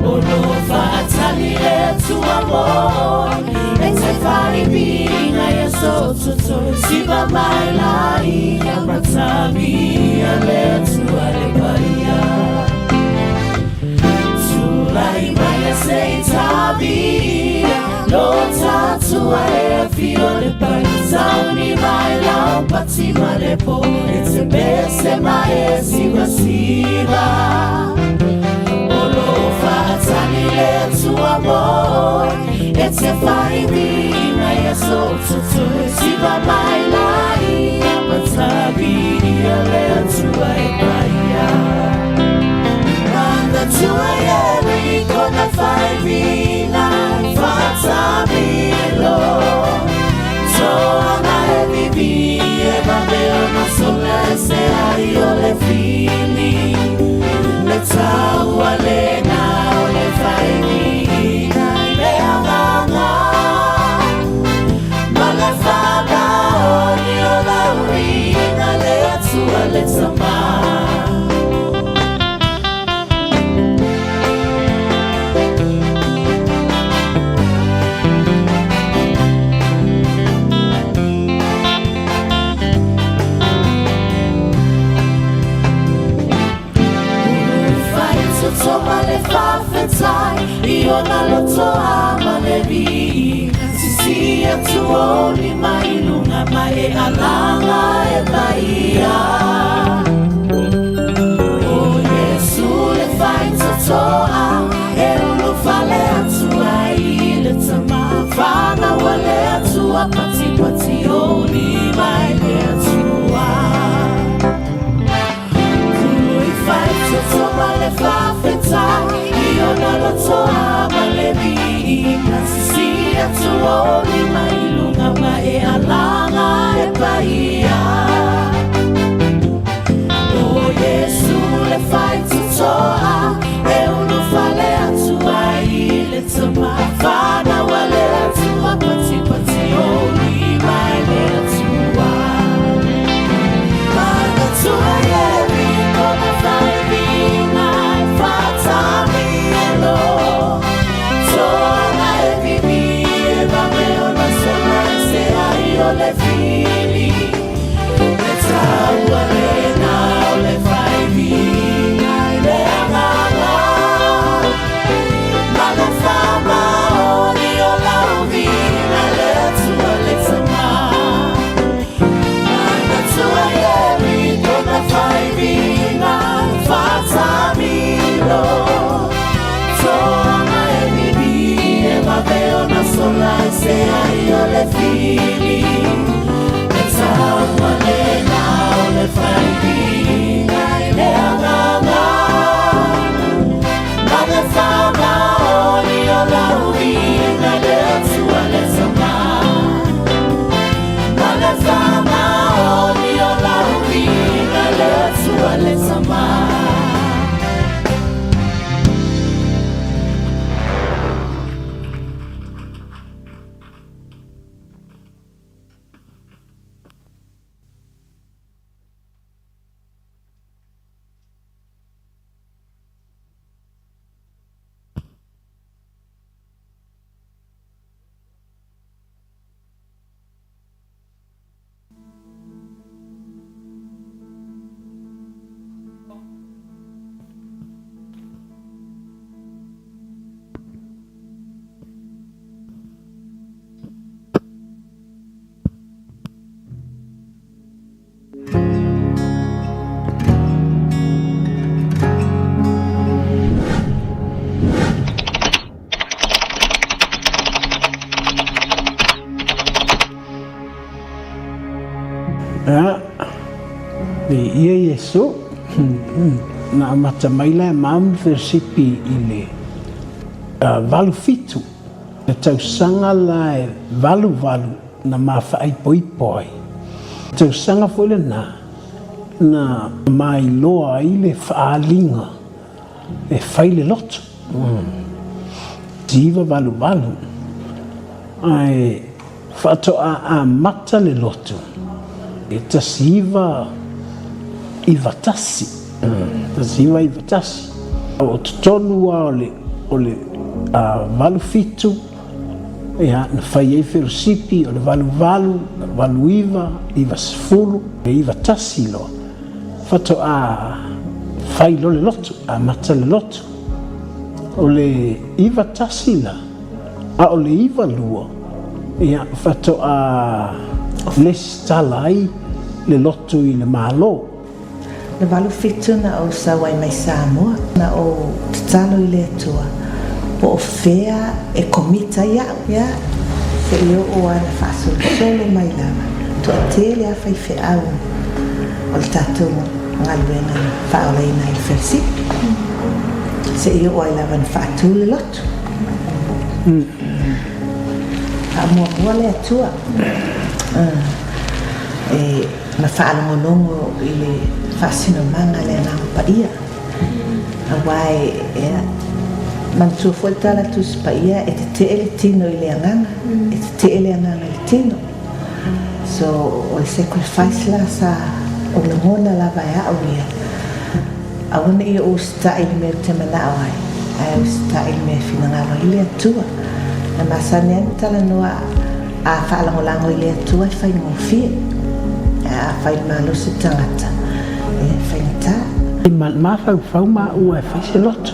O lo whaatali le tua mo E te whaibinga e so tutu Siva mai lai a matami A le tua le paia Tulai mai e se tavi Lo tatua e afio le pai Sauni mai lau pati malepo E te pese mai e siva siva O lo whaatani le tua mo E te whaibinga e so tutu Siva mai lai a matavi Ia le atua e paia Manda tua e kona whaibinga Whatamilo Toanga e vivi e vave ona sola e se ai o le fili Le taua le na o le whaibinga i le anganga Ma le whaba o ni o la uringa le atua le tama. Whaitoto le whawhetai I ona loto a malevi Sisi atu o ni mai lunga mai e alanga e paia O Yesu le whaitoto a E ulu fale atu ai le tama Whana wale atua pati pati o ni mai le atua Kui whaitoto ma le whawhetai I ona loto a malevi Ka sisi atu o ni mai lunga mai e alanga e paia O Yesu le whaitotoa E ulu fale atu ai le tama Whana wale atua pati pati o ni mai le atua Mana tua e kona whaibinga Whatamilo Toanga e vivi e vave ona Viia Iesu. Na amata mai la e maum fellowshipi i le 87. Le tausaga la e 88 na ma faaipoipo ai. Tausaga foi lena na mailoa ai le faaaliga e fai le lotu. 988. Ae faatoa amata le lotu e 1991. 1991. O totonu lava o le, o le 87, ia, na fai ai felosipi, o le 88, 89, 90, 91 loa, faatoa fai loa le lotu, amata le lotu. O le 91 la, A o le 92, ia, faatoa lesitala ai le lotu i le Malo. Le 87 na ou sau ai mai Samoa, na ou tatalo i le Atua po o fea e commit ai au, ia, se i oo lava na faasolosolo mai lava, toatele lava faifeau o le tatou galuega na faaolaina ai le felesipi, se i oo ai lava na faatu le lotu. Faamuamua le Atua e na faalogologo i le faasinomaga a le Agaga Paia, aua e manatua foi le tala Tusi Paia e tetee le tino i le agaga, e tetee le agaga i le tino. So o le sacrifice la sa ou lagona lava e au ia, Aua ne i ou usitai i le mea ou te manao ai, ae usitai i le mea e finagalo ai le Atua. E masani ai ona talanoa a faalagolago i le Atua e faigofie, ae a fai malosi le tagata, e faigata. E mafaufau maua e fai se loto.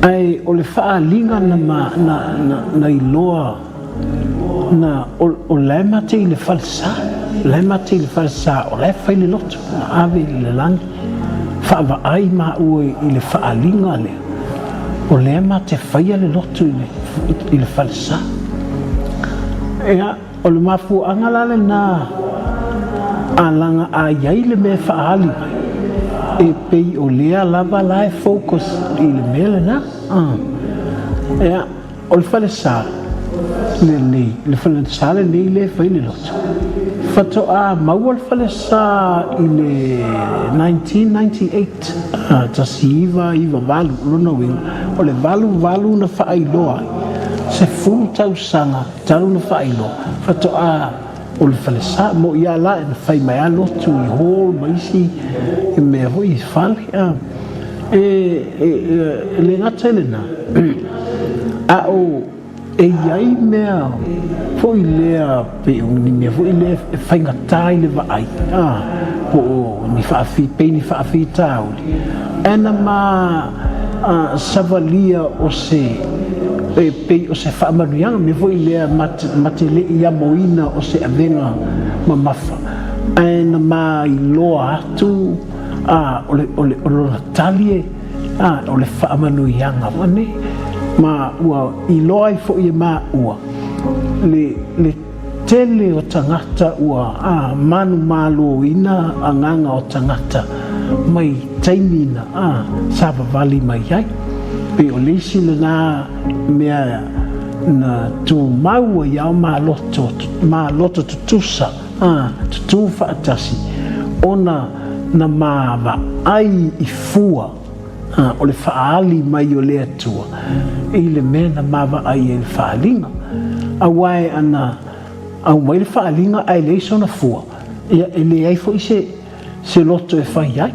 Ae o le faaaliga na iloa Na, o la e mate i le falesa, o la e mate i le falesa, o la e fai le loto, na ave i le lagi, faavaai maua i le faaaliga lea, o lea mate faia le loto i le falesa. Ia, o le mafuaaga la lena a laga a i ai le mea e faaali mai, e pei o lea lava la e focus i le mea lena. Ia. O le falesa lenei, le falesa lenei lea e fai le lotu, faatoa maua le falesa i le 1998, 1998, o lona uiga, o le 88 na faailoa ai, 10 tausaga talu na faailoa, faatoa o le falesa, mo ia la na fai mai lava lotu i hall ma isi mea foi i fale. E le gata i lena, a o e i ai mea foi lea pei o ni mea foi lea e faigata i le vaai, po o ni pei ni faafitauli, ae na ma savalia o se e pei o se faamanuiaga, mea foi lea ma te le i amoina o se avega mamafa, ae na ma iloa atu a o le o le o lona tali e a o le faamanuiaga ane ma ua iloa ai foi e maua le le tele o tagata ua a manumaloina agaga o tagata mai taimi na a savavali mai ai. Pei o le isi lena mea na tumau ai ao maloto maloto tutusa a tutū faatasi ona na maavaai i fua a o le faaali mai o le Atua i le mea na maavaai ai le faaliga. Aua e ana aumai le faaliga ae leai sona fua, ia e leai foi se se loto e fai ai,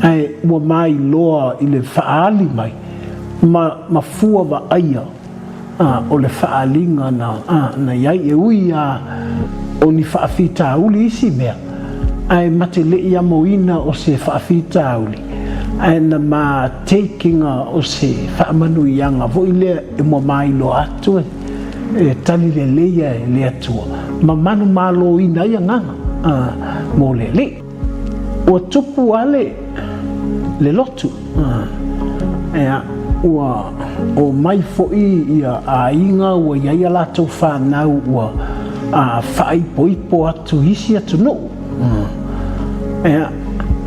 ae ua mailoa i le faaali mai ma ma fua vaaia a o le faaaliga na a na i ai. E ui a o ni faafitauli isi mea, ae ma te le i amoina o se faafitauli, ae na ma takinga o se faamanuiaga foi lea e ua mailoa atu e e tali lelei e le Atua ma manumaloina ai agaga mo le Alii. Ua tupu lava le, le lotu, ea, ua omai foi ia aiga ua i ai a latou fanau ua faaipoipo atu i isi atunuu. Ia,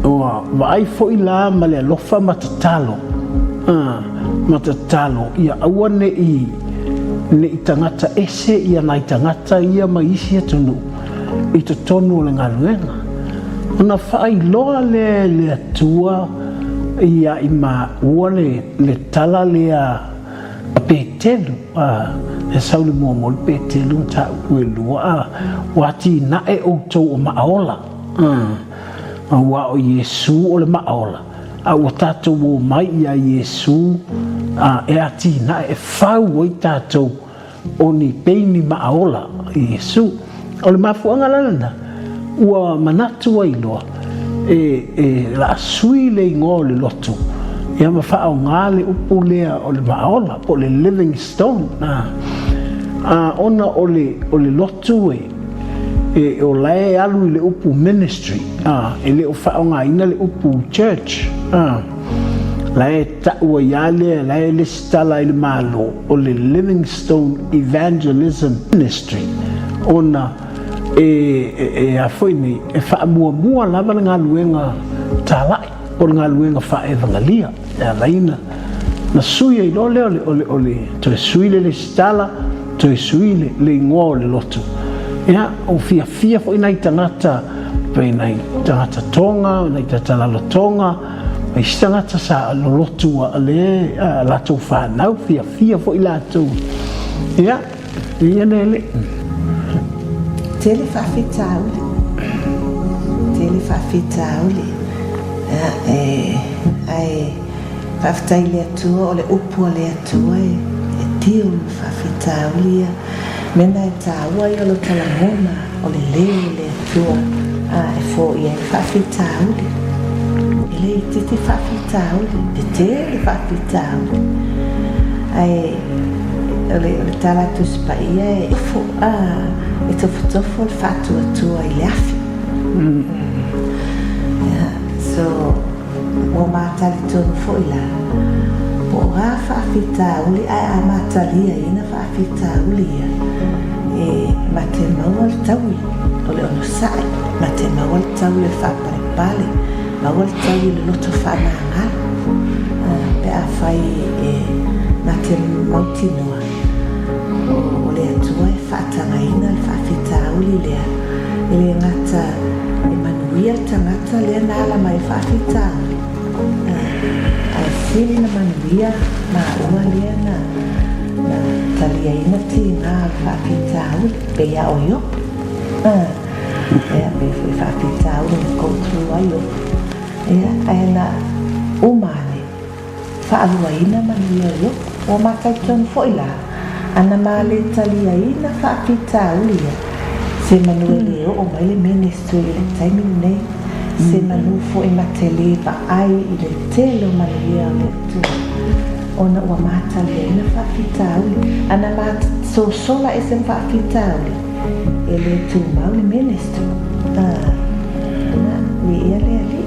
ua vaai foi la ma le alofa ma tatalo, ma tatalo ia aua ne i ne i tagata ese ia nai tagata ia mai isi atunuu i totonu o le galuega. Ona faailoa lea e le Atua ia i maua le, le tala lea a Petelu, a, e sau le muamua le Petelu mataupu e lua, a, ua atinae outou o maaola, a, aua o Iesu o le maaola, a ua tatou omai ia Iesu, a, e atinae, e fau ai tatou o ni peini maaola i Iesu. O le mafuaaga la lena, ua manatu ai loa e, e laasui le igoa o le lotu, ia ma faaaoga le upu lea o le maaola, po o le living stone. A, a ona o le, o le lotu e, e, o la e alu i le upu ministry, a, e le o faaaogaina le upu church. A, la e tau ai lava lea, la e lesitala ai le Malo, o le Livingstone Evangelism Ministry, ona e, e, e a foi nei, e faamuamua lava le galuega talai, po o le galuega faaevagalia, e ala ai na, na sui ai loa lea o le, o le, o le toe sui le lesitala, toe sui le, le igoa o le lotu. Ia, ua fiafia foi nai tagata, pei nai tagata Tonga, nai tagata Lalotonga, Ma isi tagata sa lolotu a le a latou fanau, fiafia foi latou. Ia, ia le le. Tele faafitauli. Tele faafitauli. Ia, e, ae faafetai i le Atua, o le upu a le Atua e, e deal ma faafitauli ia. Mena e tāua ia o lo ta lagona o le leo o le Atua a e foia ai le faafitauli. E le itiiti faafitauli, e tele faafitauli. Ae o le, o le tala a Tusi Paia e tofo, a, e tofotofo le faatuatua i le afi. Mm. Yeah, so, Ua ma talitonu foi la, po o a faafitauli ae a ma taliaina faafitauli ia, e ma te maua le taui o le onosai, ma te maua le taui o le faapalepale, maua le taui o le loto faamagalo, pe afai e ma te mautinoa o le Atua e faatagaina le faafitauli lea, e le gata e manuia le tagata lea na ala mai le faafitauli, ae sili na manuia maua lea na taliaina tiga o le faafitauli, pei a o Iopo. Ia, pei foi faafitauli na go through ai Iopo. Ia, ae na uma ane. Faaluaina manuia o Iopo. Ua matau tonu foi la, ana ma le taliaina faafitauli ia, se manu e le oo mai le ministry i le taimi lenei, se manu foi ma te le vaai i le tele o manuia o le Atua, ona ua ma taliaina faafitauli, ana ma sosola ese ma faafitauli, e le tumau le ministry. Ah, viia le Alii.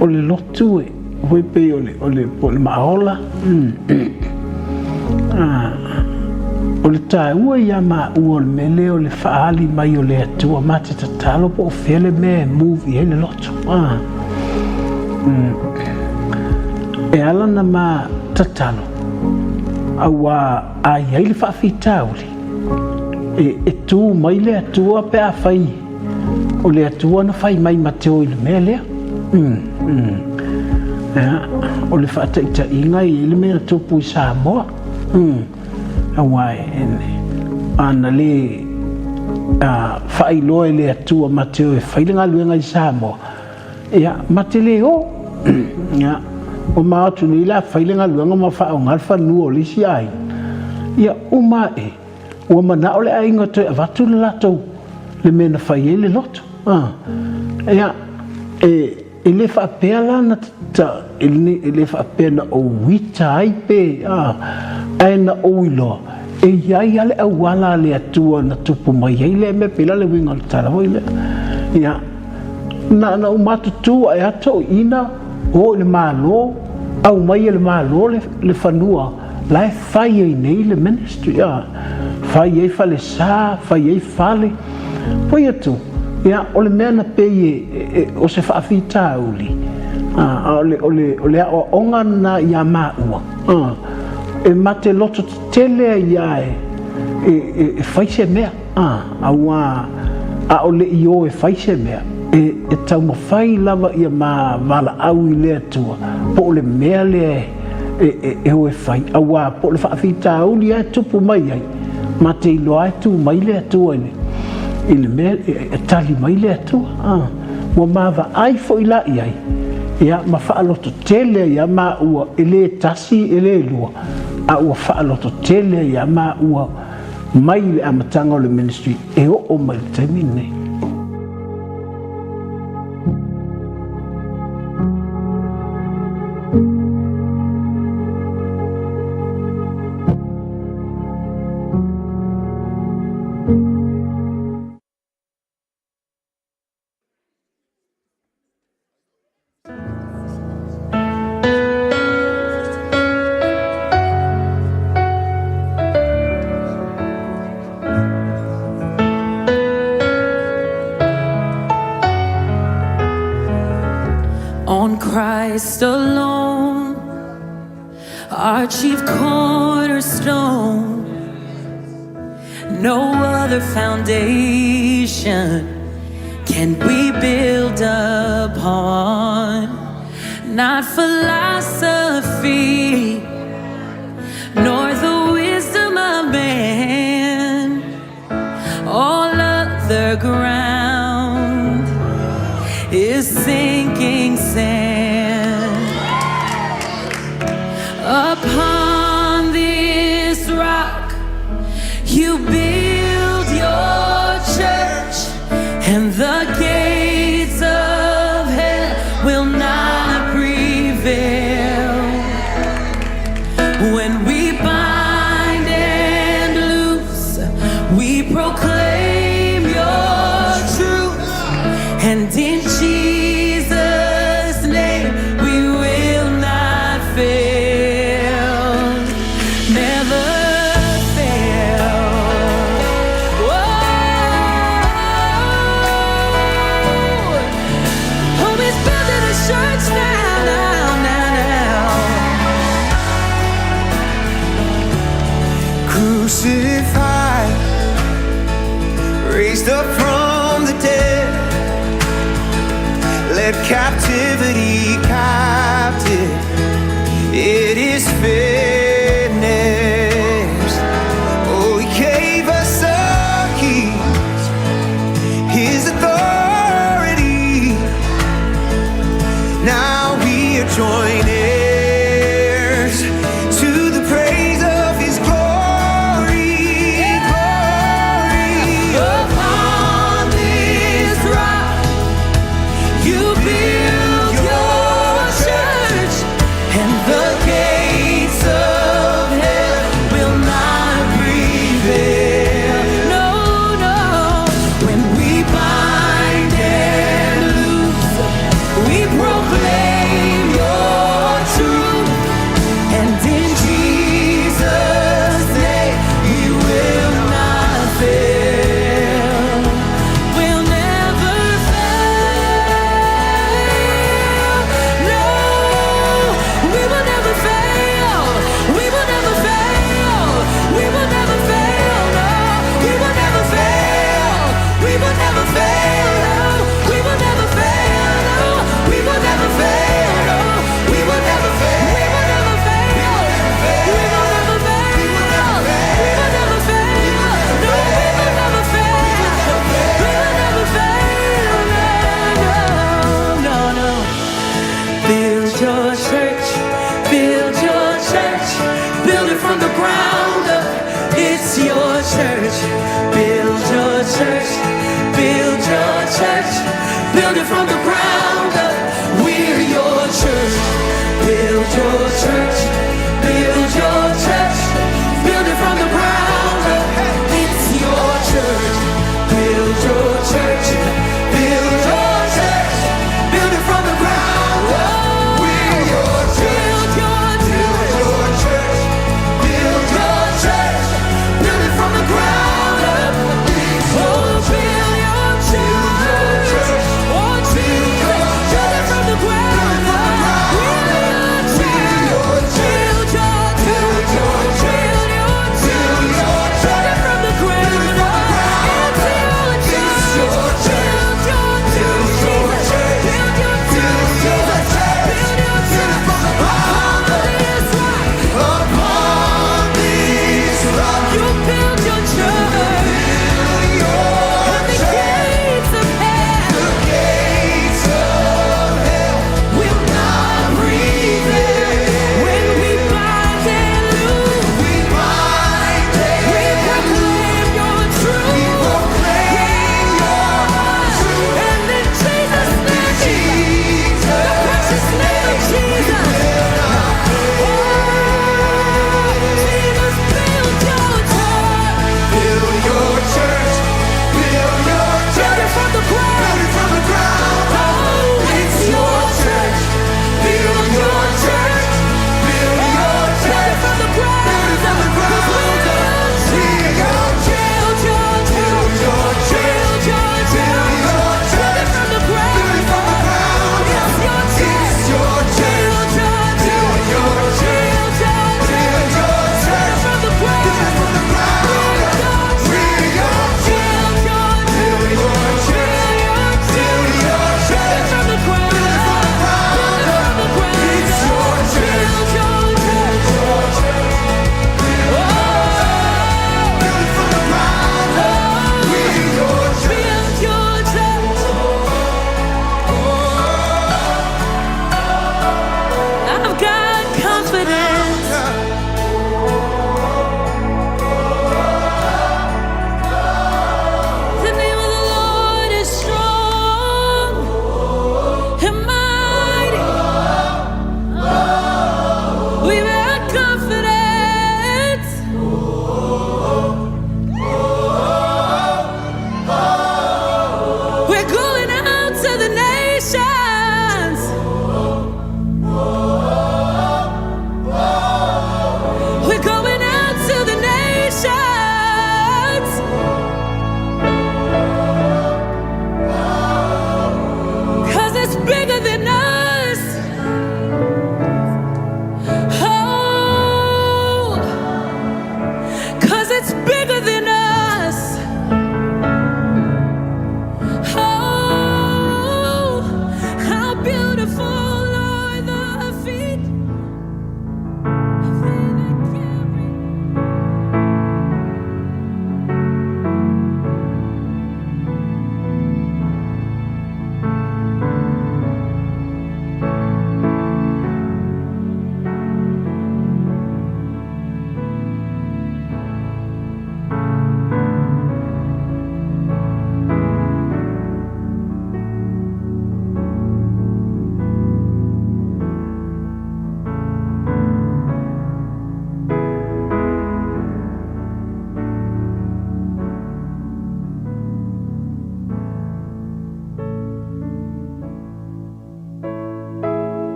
O le lotu e. Foi pei o le, o le, po o le maaola. O le taua ia maua o le mea lea o le faaali mai o le Atua ma te tatalo po o fea le mea e move i ai le loto. E ala na ma tatalo, auā a i ai le faafitauli, e tū mai le Atua pe afai O le Atua na fai mai ma te o i le mea lea. Ia, o le faataitaiga e i ai le mea na tupu i Samoa. Aua e, a na le faailoa e le Atua ma te o e fai le galuega i Samoa, ia, ma te le o. Ia, ua ma atu nei la fai le galuega ma faaaoga le fanua o le isi aiga. Ia, uma ae, Ua manao le aiga toe avatu le latou le mea na fai ai le loto. Ia, e, e le faapea la na ta, e le, e le faapea na ou ita ai pe, a, ae na ou iloa, e i ai a le auala a le Atua na tupu mai ai lea mea, pei la le uiga o le tala foi lea. Ia, na, na ou matutu ae a toeaiina, o i le Malo, aumai e le Malo le, le fanua, La e fai ai nei le ministry, a. Fai ai falesa, fai ai fale. Foi atu, ia, o le mea na pei e, e, o se faafitauli, a, o le, o le, o le aoaoga na iā maua, a, e ma te loto tetele ai a e, e, e, e fai se mea, a, auā ʻaʻole i o e fai se mea, e, e taumafai lava ia ma valaau i le Atua, po o le mea lea e, e, e o e fai, auā po o le faafitauli lava e tupu mai ai, ma te iloa e tū mai le Atua i le, i le mea e, e tali mai le Atua. A, ua maavaai foi la i ai, ia, ma faalototele ai lava maua, e le tasi e le lua, a ua faalototele ai lava maua mai le amataga o le ministry e oo mai le taimi lenei. On Christ alone, our chief cornerstone, no other foundation can we build upon. Not philosophy, nor the wisdom of man, all other ground is sinking sand. Upon this rock, you build your church, and the gates of hell will not prevail. When we bind and loose, we proclaim your truth, and in Jesus' name we will not fail, never fail. Whoa! Oh, he's building a church now, now, now, now. Crucified, raised up from the dead, let captivity captive. It is finished. Oh, he gave us a keys, his authority. Now we are joint heirs to the praise of his glory, glory. Upon this rock, you build your church, and the gates of hell will not prevail. No, no. When we bind and loose, we proclaim your truth, and in Jesus' name we will not fail. We'll never fail. No, we will never fail. We will never fail. We will never fail. No, we will never fail. We will never fail. No, we will never fail. No, we will never fail. No, we will never fail. We will never fail. We will never fail. We will never fail. No, we will never fail. We will never fail. No, no, no. Build your church, build your church, build it from the ground up. It's your church. Build your church, build your church, build it from the ground up. We're your church. Build your church, build your church, build it from the ground up. It's your church. Build your church, build your church, build it from the ground up. We're your church. Build your Build church. your church. Build Build your church. Build it from the ground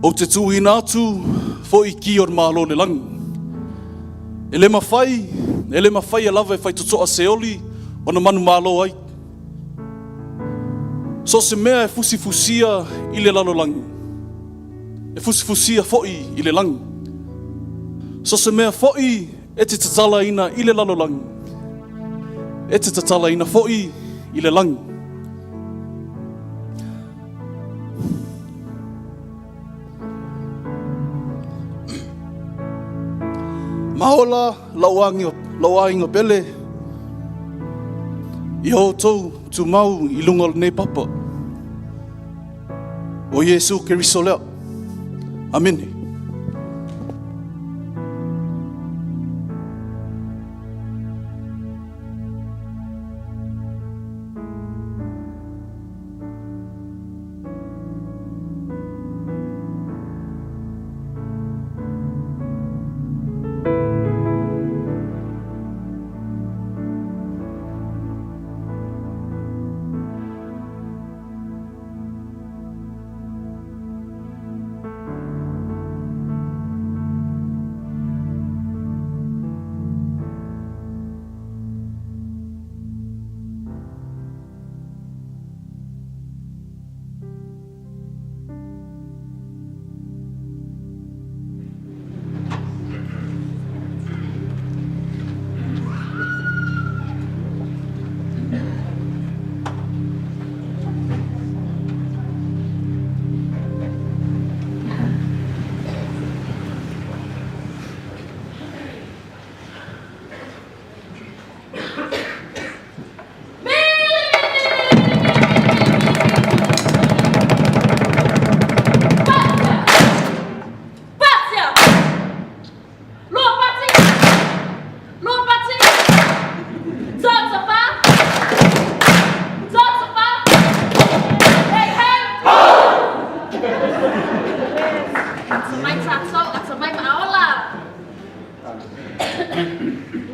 Ou te tuuina atu foi ki o le Malo o le lagi. E le mafai, e le mafaia lava e faitotoa se oli ona manumalo ai. So o se mea e fusifusia i le lalolagi, e fusifusia foi i le lagi. So o se mea foi e te tatalaina i le lalolagi, e te tatalaina foi i le lagi. Maola lou aiga pele ia outou tumau i luga o lenei papa. O Iesu Keriso lea. Amene.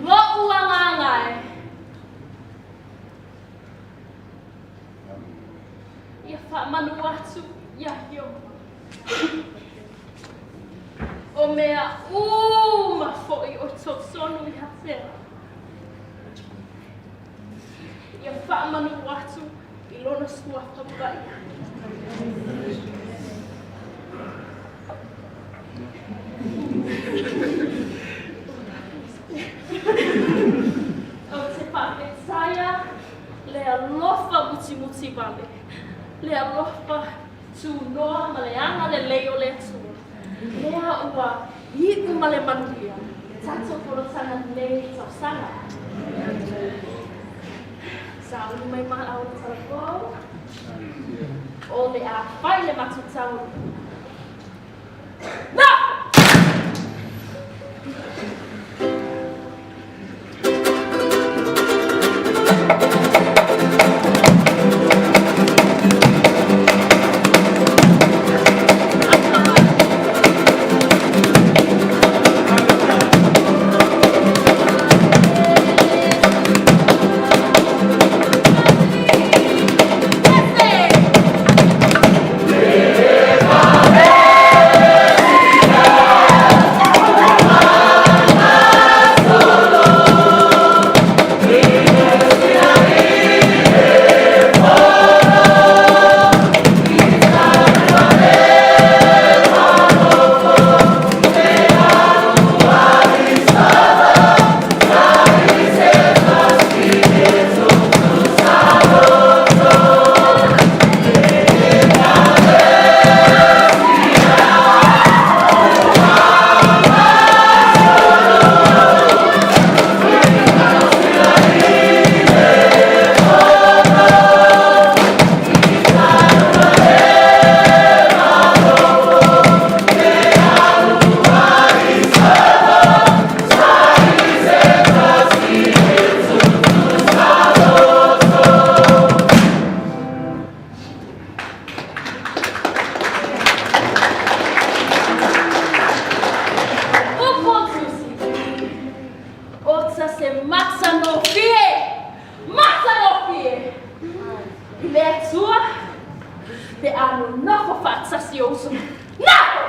Lo'u agaga e. Ia faamanu atu ia Ieova. O mea uma foi o totonu ia te Ia faamanu atu i lona suafa paia. Ou te faafetaia le alofa mutimuti vale, le alofa tunoa ma le agalelei o le Atua, lea ua iu ma le manuia le tatou fonotaga nei tausaga. Sa ulu mai ma au le talavou, o le a fai le matou taulu. Na! Upu o Tusi, Ota se matagofie, matagofie i le Atua pe a nonofo faatasi o uso. Nafo!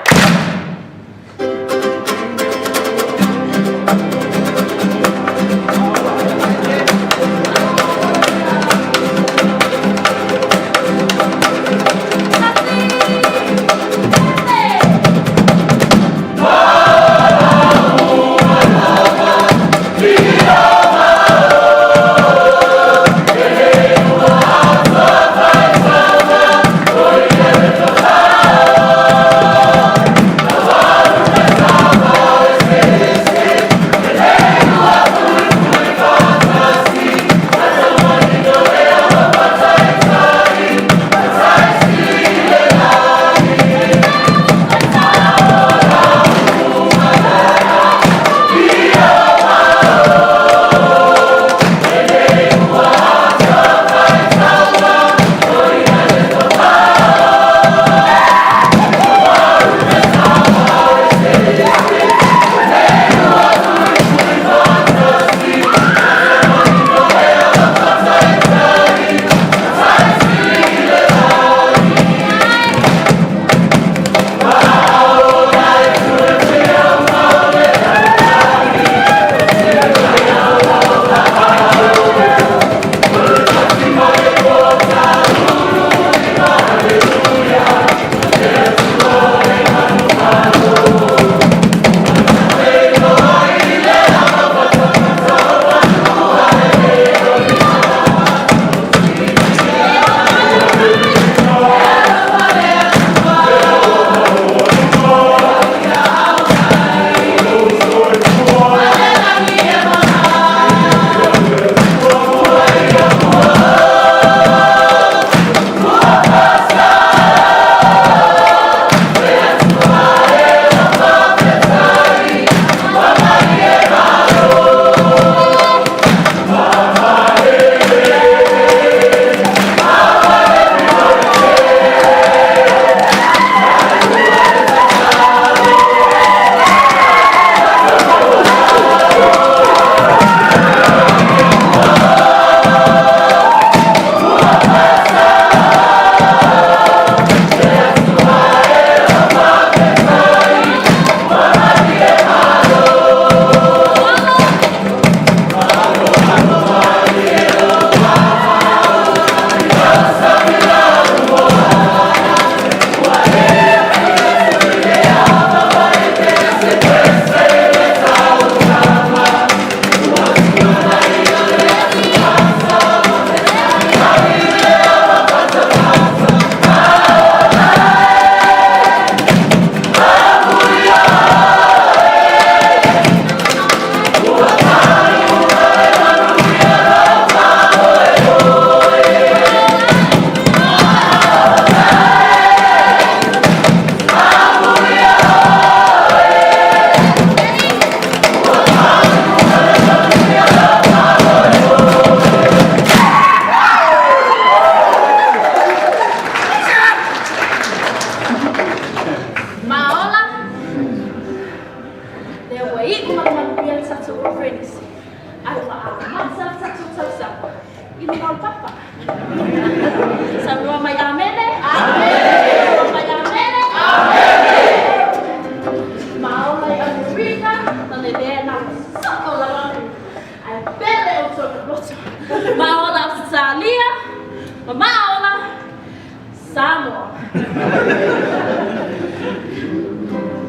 Samoa.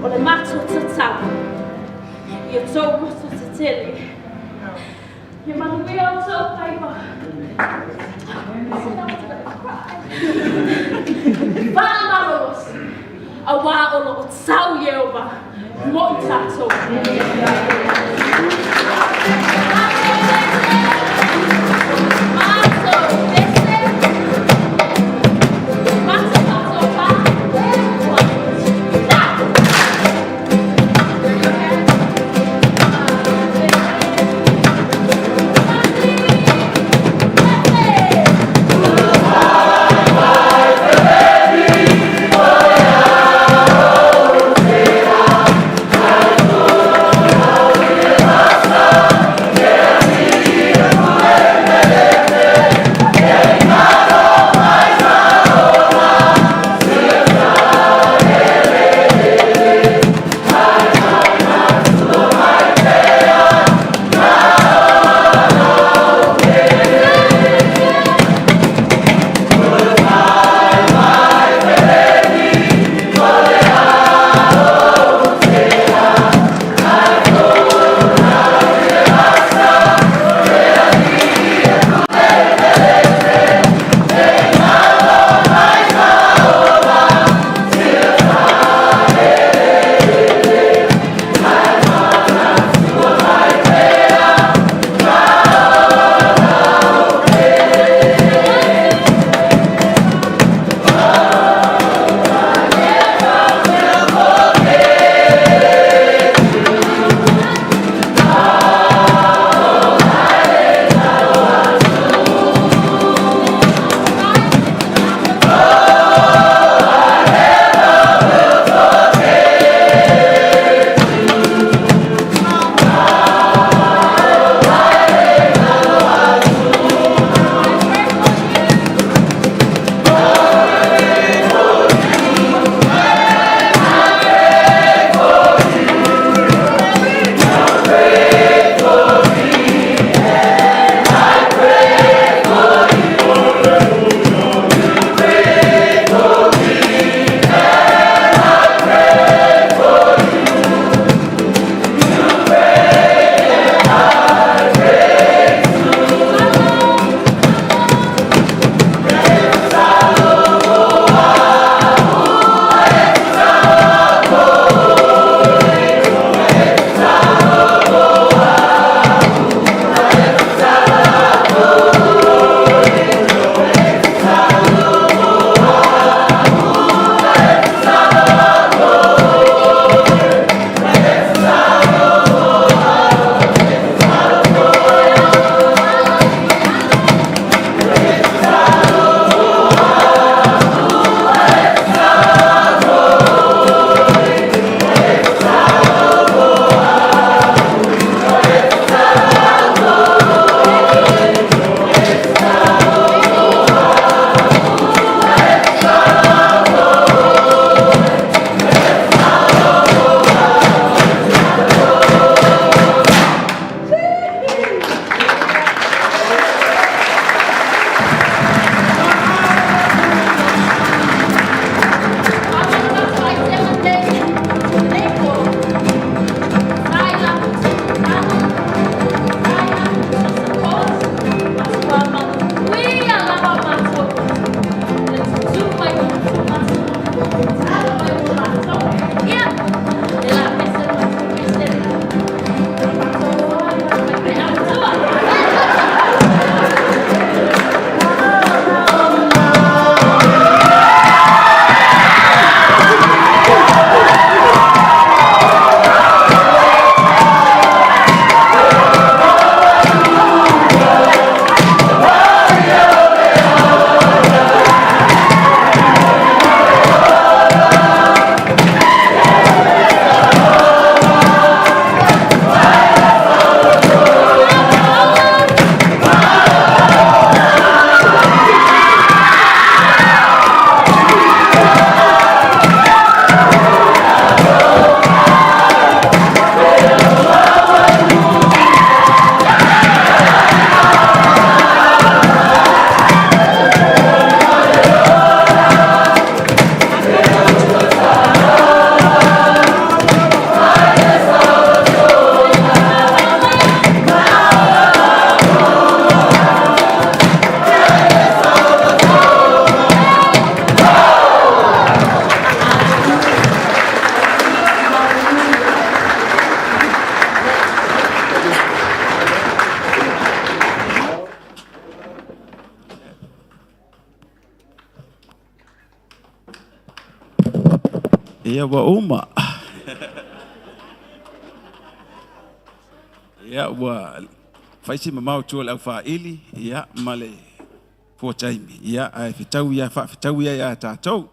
O le matou tatalo, ia outou motu tetele. Ia manuia outou faiva. Faamalolosi, auā o lo o tau Ieova mo i tatou. Ia ua uma. Ia ua fai si mamao tua le au whaili, ia ma le fuataimi. Ia ae fetau ia whaafetau ia ia tātou.